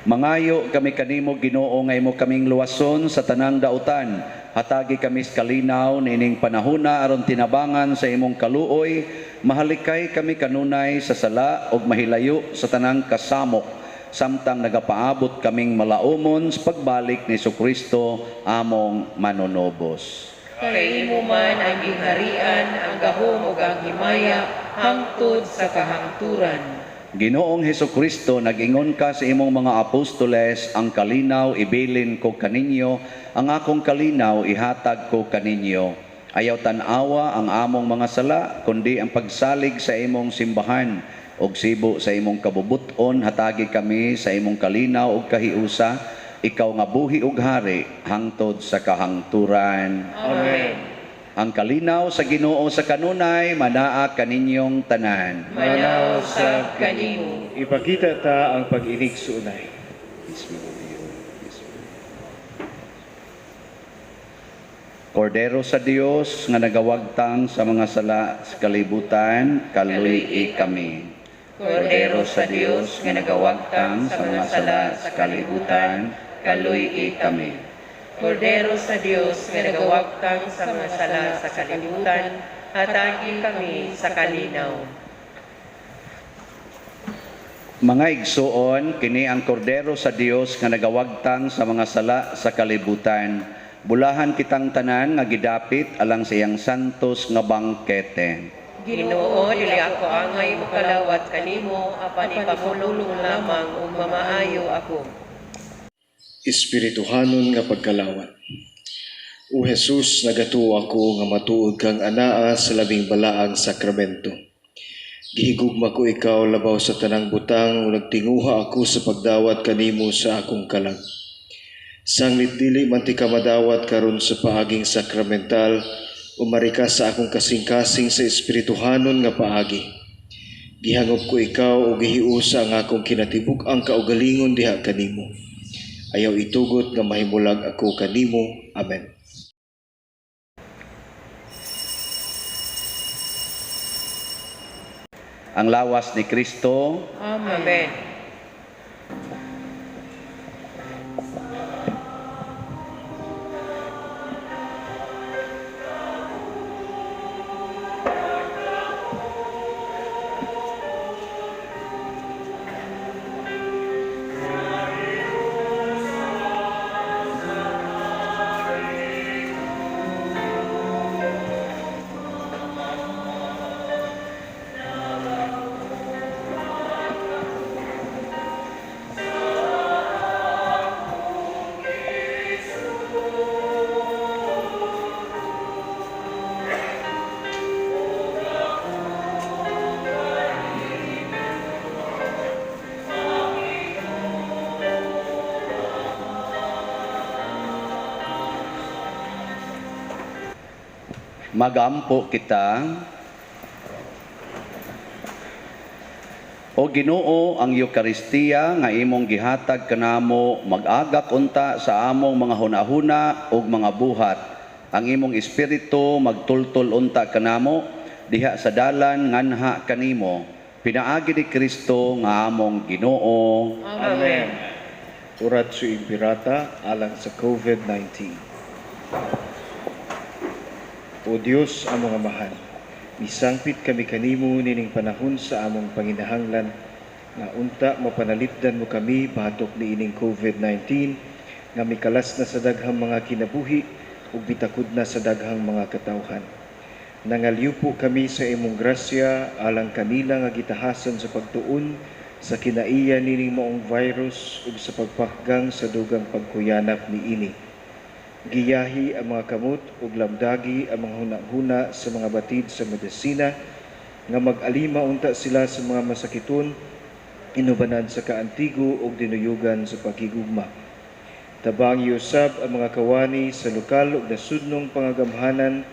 Mangayo kami kanimo Ginoo nga imo kaming luwason sa tanang dautan. Hatagi kami sa kalinaw niining panahona aron tinabangan sa imong kaluoy. Mahalikay kami kanunay sa sala ug mahilayo sa tanang kasamok, samtang nagapaabot kaming malaumon sa pagbalik ni Hesukristo among manunobos. Kay imo man ang gingharian, ang gahom ug ang himaya hangtod sa kahangturan. Ginoong Hesukristo, nag-ingon ka sa imong mga apostoles, ang kalinaw ibilin ko kaninyo, ang akong kalinaw ihatag ko kaninyo. Ayaw tan-awa ang among mga sala, kundi ang pagsalig sa imong simbahan og sibo sa imong kabubut-on, hatagi kami sa imong kalinaw ug kahiusa, ikaw nga buhi ug hari hangtod sa kahangturan. Amen. Ang kalinaw sa Ginoo sa kanunay manaa kaninyong tanan. Manaw sa kanimo. Ipakita ta ang pag-inig suunay. Kordero sa Dios nga nagawagtang sa mga sala sa kalibutan, kaluy-i kami. Kordero sa Dios nga nagawagtang sa mga sala sa kalibutan, kaluy-i kami. Kordero sa Dios nga nagawagtang sa mga sala sa kalibutan, hatagi kami sa kalinaw. Mga igsuon, kini ang kordero sa Dios nga nagawagtang sa mga sala sa kalibutan. Bulahan kitang tanan nga gidapit alang sa iyang santos nga bangkete. Ginoo, dili ako angay mokalawat kanimo, apan ipamulong lamang ug mamaayo ako. Espirituhanon nga pagkalawat. O Jesus, nagatuo ako nga matuod kang anaa sa labing balaang sakramento. Gihigugma ko ikaw labaw sa tanang butang ug nagtinguha ako sa pagdawat kanimo sa akong kalag. Sanglit dili man ti ka madawat karon sa paaging sakramental, umari ka sa akong kasing-kasing sa espirituhanon nga paagi. Gihangop ko ikaw ug gihiusa ang akong kinatibuk-ang kaugalingon diha kanimo. Ayaw itugot nga mahimulag ako kanimo. Amen. Ang lawas ni Kristo. Amen. Magampo kita. O Ginoo, ang Eukaristiya nga imong gihatag kanamo mag-agak unta sa among mga hunahuna ug mga buhat. Ang imong espiritu magtultol unta kanamo diha sa dalan nganha kanimo. Pinaagi ni Kristo nga among Ginoo. Amen. Oratio Imperata alang sa COVID-19. O Dios, among Amahan, misangpit kami kanimo nining panahon sa among panginahanglan nga unta mapanalipdan mo kami batok niining COVID-19 nga mikalas na sa daghang mga kinabuhi ug mitakod na sa daghang mga katawhan. Nangalyupo kami sa imong grasya alang kanila nga gitahasan sa pagtuon sa kinaiya nining maong virus ug sa pagpakgang sa dugang pagkuyanap niini. Giyahi ang mga kamot ug lamdagi ang mga hunahuna sa mga batid sa medisina nga mag-alima unta sila sa mga masakiton inubanan sa kaantigo ug dinuyugan sa paghigugma. Tabangi usab ang mga kawani sa lokal ug nasudnong pangagamhanan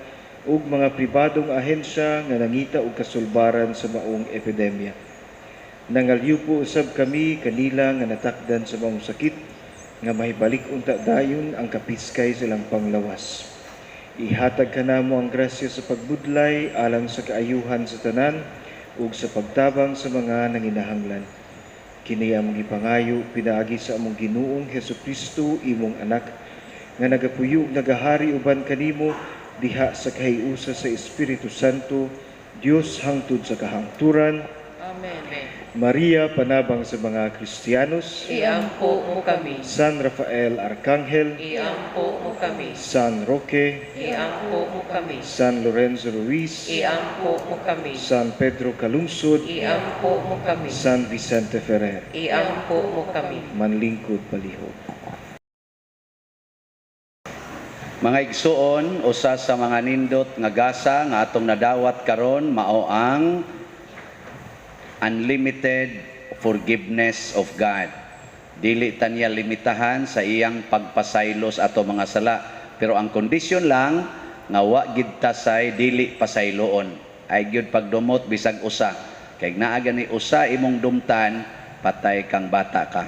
ug mga pribadong ahensya nga nangita og kasulbaran sa maong epidemya. Nangalyupo usab kami kanila nga natakdan sa maong sakit nga mahibalik unta dayon ang kapiskay silang panglawas. Ihatag kanamo ang grasya sa pagbudlay alang sa kaayuhan sa tanan ug sa pagtabang sa mga nanginahanglan. Kini among gipangayo pinaagi sa among Ginoong Hesukristo, imong anak, nga nagapuyo ug nagahari uban kanimo diha sa kahiusa sa Espiritu Santo, Dios hangtod sa kahangturan. Amen. Maria, panabang sa mga Kristiyanos, Iampo mo kami. San Rafael Arcangel, Iampo mo kami. San Roque, Iampo mo kami. San Lorenzo Ruiz, Iampo mo kami. San Pedro Calungsod, Iampo mo kami. San Vicente Ferrer. Iampo mo kami. Manlingkod palihog. Mga igsuon, usa sa mga nindot nga gasa nga atong nadawat karon mao ang unlimited forgiveness of God. Dili ta niya limitahan sa iyang pagpasaylo sa ato mga sala, pero ang kondisyon lang nga wa gid ta say dili pasayloon. Ay gyud pagdumot bisag usa. Kay naa gani usa imong dumtan, patay kang bata ka.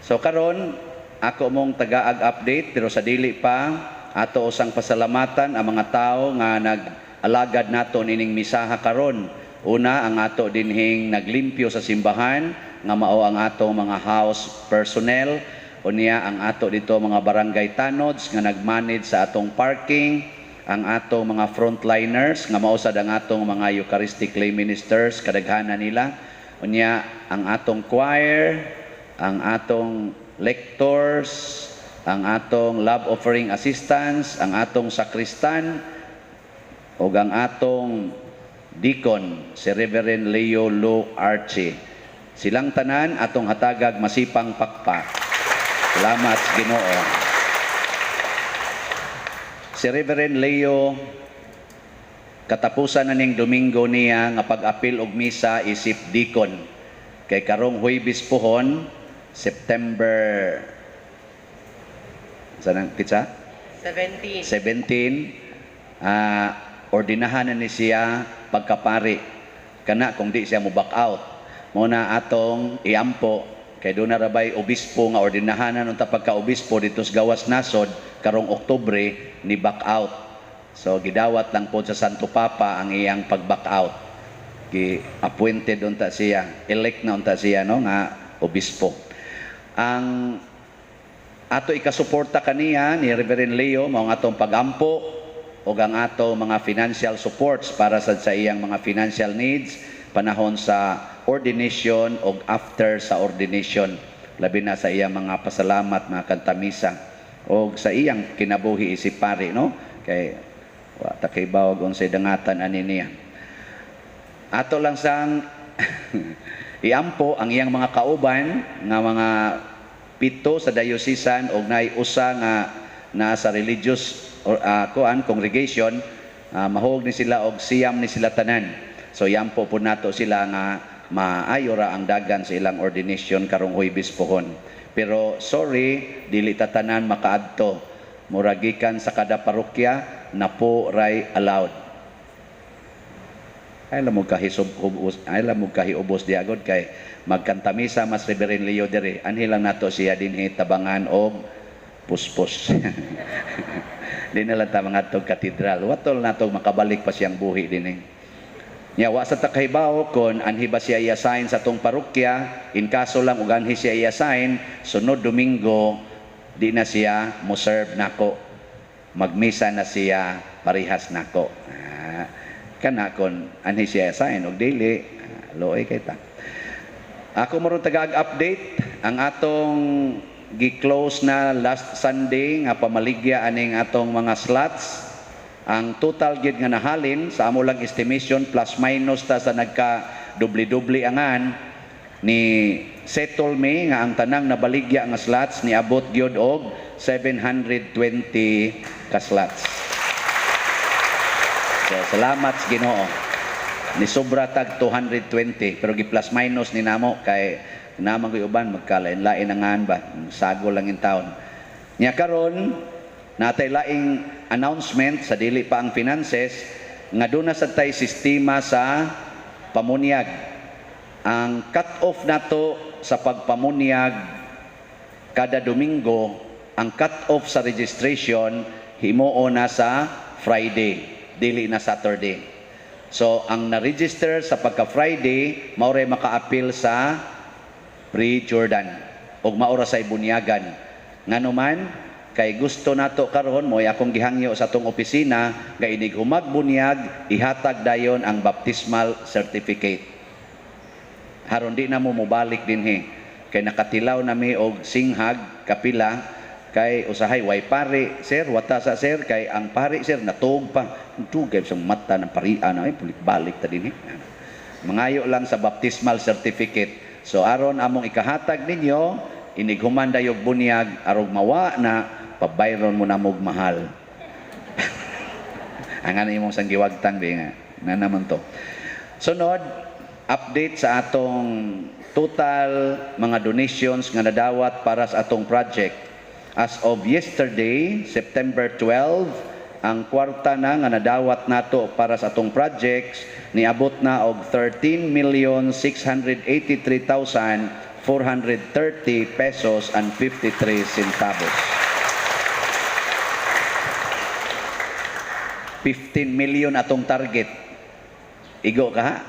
So karon ako mong tagaag update, pero sa dili pa ato usang pasalamatan ang mga tawo nga nag-alagad nato nining misaha karon. Una, ang ato dinhing naglimpyo sa simbahan nga mao ang atong mga house personnel. Unya ang ato dito mga barangay tanods nga nagmanage sa atong parking, ang atong mga frontliners nga mao sad ang atong mga Eucharistic lay ministers, kadaghanan nila. Unya ang atong choir, ang atong lectors, ang atong love offering assistants, ang atong sakristan, ug ang atong deacon, si Reverend Leo Lo Archie. Silang tanan atong hatagag masipang pakpak. Salamat sa Ginoo. Si Reverend Leo, katapusan na ning Domingo niya nga pag-apil og misa isip deacon. Kay karong Huwebes pohon, September sa nang pitsa? 17. 17, ordinahan na ni siya pagkapari. Kana kung di siya mo back out. Mo na atong iampo kay doon na rabay obispo nga ordinahanan unta pagka-obispo dito sa gawas nasod karong Oktubre ni back out. So gidawat lang po sa Santo Papa ang iyang pag-back out. Gi-appointed unta siya, elect na unta siya no nga obispo. Ang ato ikasuporta kaniya ni Reverend Leo mao ang atong pagampo ug ang ato mga financial supports para sa iyang mga financial needs panahon sa ordination og after sa ordination, labi na sa iyang mga pasalamat, mga kantamisa og sa iyang kinabuhi isip pari no, kay wa ta kay bawog unsay dangatan ani niya. Ato lang sang iampo ang iyang mga kauban nga mga 7 sa diocesan og naay usa nga naa sa religious or kuan congregation, mahog ni sila og siyam ni sila tanan. So iampo po nato sila nga maayo ra ang dagan sa ilang ordination karong Huwebes pohon. Pero sorry, dili ta tanan makaadto. Mura gikan sa kada parokya, Napo ray allowed. Ay lang mo kahisob hubos, ay lang mo kahiubos diagod kay magkantamisa mas Reverend Leo diri. Anhi lang nato siya dinhi tabangan og puspos. Di na lang ta mangadtog katedral. Watol nato makabalik pa siyang buhi dinhi. Nya wa sa ta kahibaw kon anhi ba siya i-assign sa atong parokya, in kaso lang og anhi siya i-assign, sunod Domingo di na siya mo serve nako. Magmisa na siya parihas nako. Ah, kana kon anhi siya i-assign og dili, ah, luoy kay ta. Ako mo ron taga-update ang atong gi-close na last Sunday nga pamaligya aning atong mga slots. Ang total gid nga nahalin sa amo lang estimation, plus minus ta sa nagka dubli-dubli angan ni settle me nga ang tanang nabaligya nga slots niabot gyud og 720 ka slots. So salamat sa Ginoo. Ni sobra tag 220, pero gi plus minus ni namo kay naman ko'y uban magkalain-lain angan ba, sago lang in taon. Nya karon natay laing announcement sa dili pa ang finances nga doon na sad tay sistema sa pamunyag. Ang cut-off nato sa pagpamunyag kada Domingo, ang cut-off sa registration himuo na sa Friday, dili na Saturday. So ang na-register sa pagka Friday mao ray maka-appeal sa pre-Jordan ug mao ra say bunyagan. Ngano man kay gusto nato karon, mo'y akong gihangyo sa atong opisina nga inig humagbunyaag ihatag dayon ang baptismal certificate. Haron di na mo mobalik dinhi kay nakatilaw na mi og singhag kapila kay usahay way pari, sir, wata sa sir kay ang pari, sir, natug pa tugay sa mata ng parian ay balik ta dinhi. Mangayo lang sa baptismal certificate. So aron among ikahatag ninyo inig human dayog bunyag arog mawa na pabayron mo na mog mahal. Ang ano imong sanggiwagtang di nga na naman to. Sunod, update sa atong total mga donations nga nadawat para sa atong project. As of yesterday, September 12, ang kwarta na nga nadawat nato para sa atong projects niabot na og 13,683,430 pesos and 53 centavos. 15 million atong target. Igo ka ha?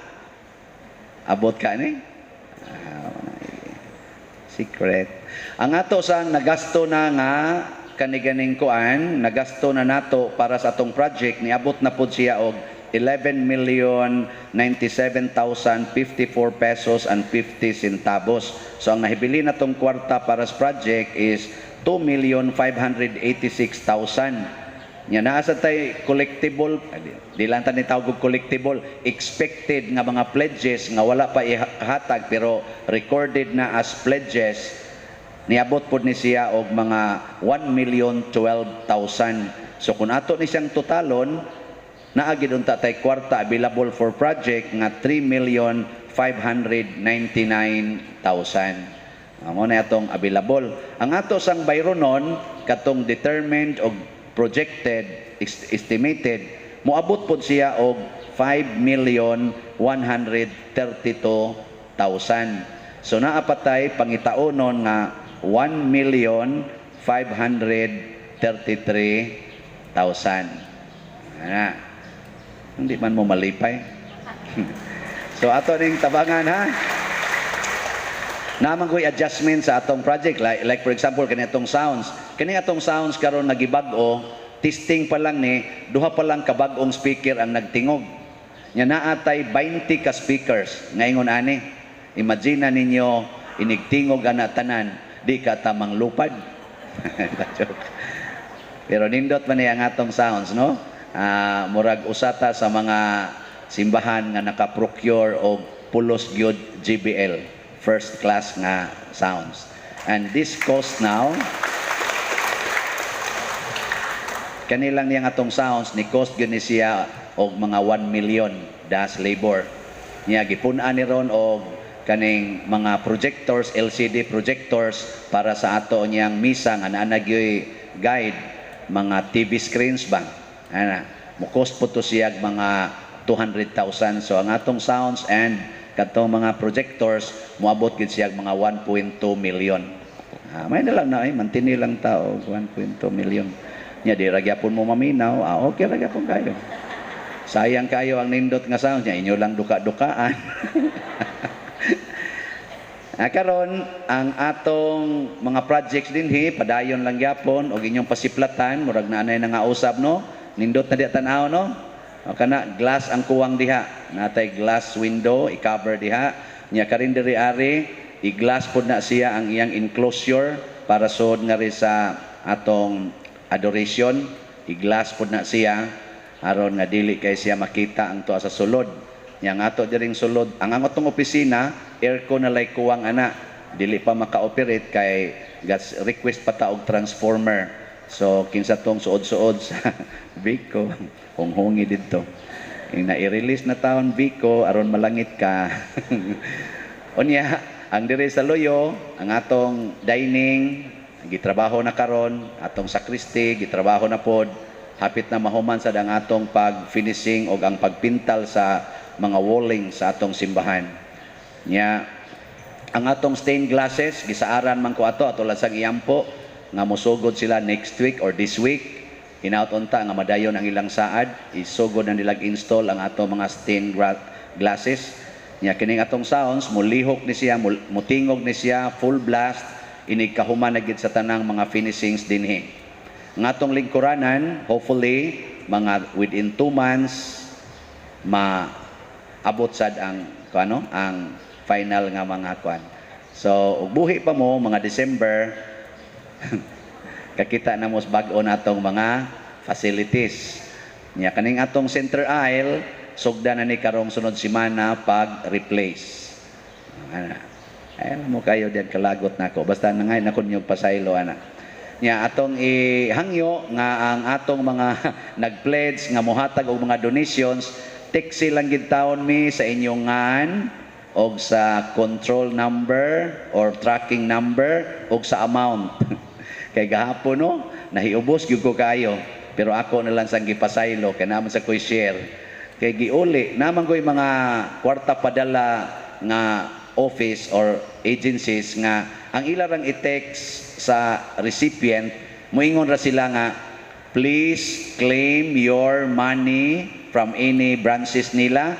Abot ka ni? Ah, secret. Ang ato sang nagasto na nga kaniganing kuan, nagasto na nato para sa atong project, niabot na pod siya og 11,097,054 pesos and 50 centavos. So ang nahibili na tong kwarta para sa project is 2,586,000. Nya naa sa tay collectible, di lang ta ni tawag og collectible, expected nga mga pledges nga wala pa ihatag pero recorded na as pledges, niabot pod ni siya og mga 1,012,000. So kung ato ni siyang totalon, naa gid unta tay kwarta available for project nga 3,599,000. Amo na atong available. Ang ato sang bayronon katong determined og projected, estimated, moabot pod siya og 5,132,000. So naa pa tay pangitaonon nga 1,533,000. Ana. Hindi man mo malipay. So ato ning tabangan ha. Naman ko'y adjustment sa atong project. Like for example, kani atong sounds. Kani atong sounds karon nagibag-o, testing pa lang ni, duha pa lang kabag-ong speaker ang nagtingog. Nya naa tay 20 ka speakers ngaingon ani. Imagine na ninyo inigtingog ana tanan, di ka tamang lupad. Joke. Pero nindot man ni ang atong sounds, no? Murag usata sa mga simbahan nga naka-procure og pulos gyud JBL first class nga sounds. And this cost now, kanilang niyang atong sounds ni cost gyud ni siya og mga 1 million das labor. Niya gipun-an ni ron og kaning mga projectors, LCD projectors para sa ato niyang misa nga naa na gyoy guide, mga TV screens ba. Ana, mo cost po to siya mga 200,000. So ang atong sounds and katong mga projectors moabot gid siya mga 1.2 million. Ah, may na lang na ay mantini lang tao 1.2 million. Nya di ra gyapon mo maminaw, ah, okay ra gyapon kayo. Sayang kayo ang nindot nga sound niya, inyo lang duka-dukaan. Ah, karon ang atong mga projects dinhi padayon lang gyapon og inyong pasiplatan, murag naanay na nga usab, no. Nindot na diha tan-aw, no. O kana glass ang kuwang diha, natay glass window i-cover diha. Nya karin diri ari i-glass pod na siya ang iyang enclosure para sud nga ri sa atong adoration, i-glass pod na siya aron nga dili kay siya makita ang tuwa sa sulod. Nya ang ato diring sulod, ang atong opisina, aircon na lay kuwang ana, dili pa maka-operate kay gas request pa ta og transformer. So kinsa tong suod-suod sa Vico, hunghungi didto. Ing na-release na taon Vico aron malangit ka. Unya, ang diri sa Luyo, ang atong dining gitrabaho na karon, atong sacristy gitrabaho na pod. Hapit na mahuman sad ang atong pag-finishing og ang pagpintal sa mga walling sa atong simbahan. Nya ang atong stained glasses gisaaran man ko ato ato lang sang iyampo nga mosugod sila next week or this week. Hinaut unta nga madayon ang ilang saad, isugod na nilag install ang ato mga stained glasses. Nya kining atong sounds mulihok ni siya, mutingog ni siya full blast inig kahuman na gid sa tanang mga finishings dinhi. Ang atong lingkuranan, hopefully mga within 2 months ma abot sad ang kuano, ang final nga mga kuan. So ug buhi pa mo mga December, kakita na mo sa bag-o natong mga facilities. Nya kaning atong center aisle sugda na ni karong sunod semana pag replace. Ana. Ay mo kayo diyan kalagot nako. Basta nangay na kun yung pasaylo ana. Nya atong ihangyo nga ang atong mga nag-pledge nga mohatag og mga donations, text lang gid taon mi sa inyong ngan og sa control number or tracking number og sa amount. Kay gahapon, no, nahiubos gyud ko kayo. Pero ako na lang sang gipasaylo kay naman sa ko'y share. Kay giuli naman ko'y mga kwarta padala nga office or agencies nga ang ila rang i-text sa recipient, moingon ra sila nga, "Please claim your money from any branches nila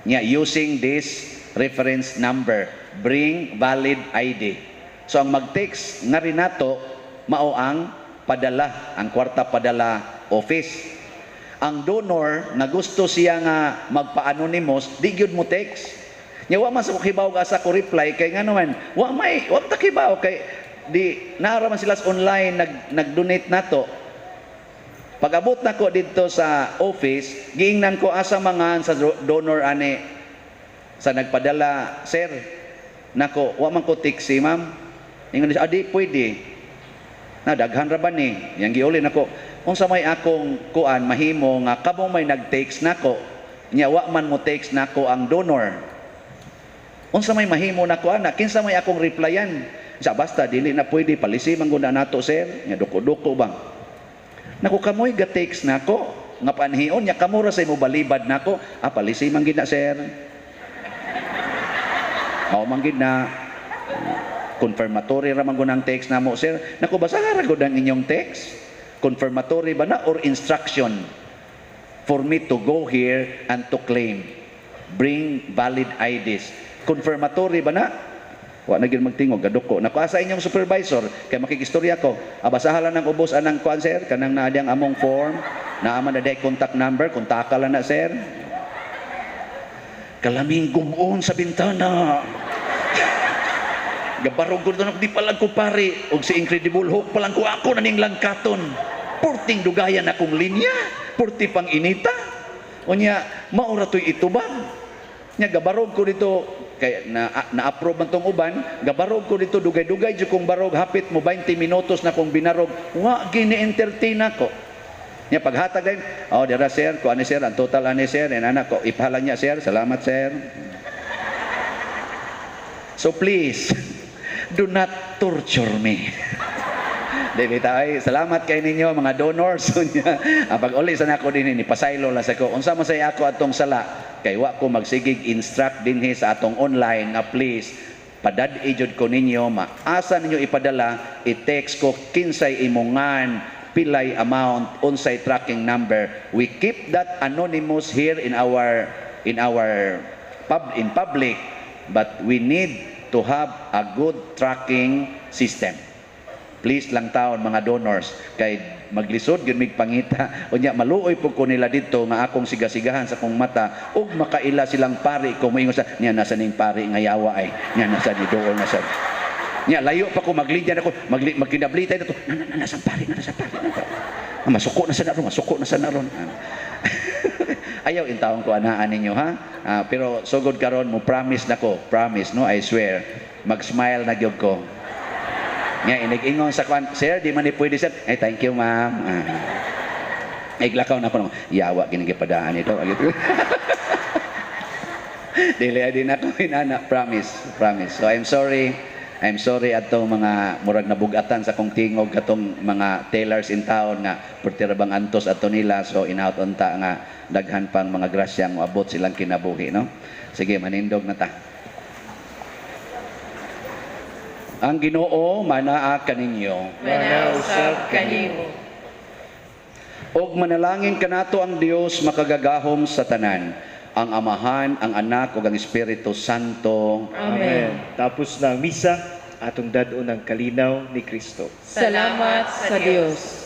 nya using this reference number, bring valid ID." So ang mag-text nga rin nato mao ang padala, ang kwarta padala office. Ang donor nga gusto siya nga magpa-anonymous, di gyud mo text. Nya wa man sa ko kibaw asa ko reply kay ngano man wa may wa ta kibaw kay di naara man sila sa online nag-donate nato. Pag-abot nako didto sa office, giingnan ko asa mga sa donor ani sa nagpadala, "Sir, nako, wa man ko taxi, ma'am." Ingon siya, "Adi pwede. Na daghan ra ba ni?" Yang giuli nako, unsa may akong kuan mahimo nga kamo may nag-text nako. Nya wa man mo text nako ang donor. Unsa may mahimo nako ana? Kinsa may akong replyan? Sa basta dili na pwede palisi man gud na nato, sir. Nya duko-duko ba? Nako, kamoy ga-text nako nga panhion nya kamo ra say mo balibad nako. "Ah, palisi man gid na, sir." Mao man gid na confirmatory ra man gud ang text namo, sir. Nako, basaha ra gud ang inyong text. Confirmatory ba na or instruction for me to go here and to claim? Bring valid IDs. Confirmatory ba na? Wa na gyud magtingog, gaduko. Nako, asa inyong supervisor kay makikistorya ko. Ah, basaha lang ng ubos anang kuan, sir, kanang naa diyang among form, naa man na day contact number, kontaka lang na, sir. Kalaming gumon sa bintana. Gabarog ko na di pa lang ko pare og si Incredible Hulk pa lang ko, ako na ning langkaton. Porting dugayan akong linya, porti pang inita. Unya, maura to'y itubag. Nya gabarog ko dito kay na na-approve man tong uban, gabarog ko dito, dugay-dugay jud kong barog, hapit mo 20 minutos na kong binarog, wa gini entertain ako. Nya paghatag din, "Oh, dira sir, ko ani sir, ang total ani sir," and anak ko, ipahalan niya, "Sir, salamat, sir." So please, do not torture me. Di bitaw ay salamat kay ninyo mga donors. Unya, ang pag-uli sa nako dinhi ni pasaylo lang sa ko. Unsa man say ako atong sala kay wa ko magsigig instruct dinhi sa atong online nga please padad-i jud ko ninyo, maasa ninyo ipadala, i-text ko kinsay imongan, pilay amount, unsay tracking number. We keep that anonymous here in our pub in public, but we need to have a good tracking system. Please lang taon mga donors kay maglisod gyud mig pangita. Unya maluoy pud ko nila didto nga akong sigasigahan sa akong mata ug makaila silang pari ko, moingon sa niya, nasa ning pari nga yawa ay niya, nasa ni dool na sa niya, layo pa ko, maglinyan ako, magkinablitay na to, na na na, nasa pari na, nasa pari na. Ah, masuko na sa naron, masuko na sa naron. Ah. Ayaw intawon ko anaan ninyo ha. Ah, pero sugod karon mo promise na ko, promise no, I swear, mag-smile na gyud ko. Nga inig-ingon sa kwan, "Sir, di man ni pwede, sir." "Ay, thank you, ma'am." Ah. Ay, glakaw na ko. Yawa, ginigipadaan ito. Dili ay din ako inana, promise, promise. So I'm sorry. I'm sorry atong mga murag nabugatan sa kong tingog katong mga tellers in town nga perti ra bang antos ato nila, so inaot unta nga daghan pang mga grasya ang moabot silang kinabuhi, no. Sige, manindog na ta. Ang Ginoo manaa kaninyo. Manausab kanimo. Og manalangin kanato ang Dios makagagahom sa tanan, ang Amahan, ang Anak ug ang Espiritu Santo. Amen. Tapos na ang misa, atong dad-on ang kalinaw ni Kristo. Salamat sa Dios.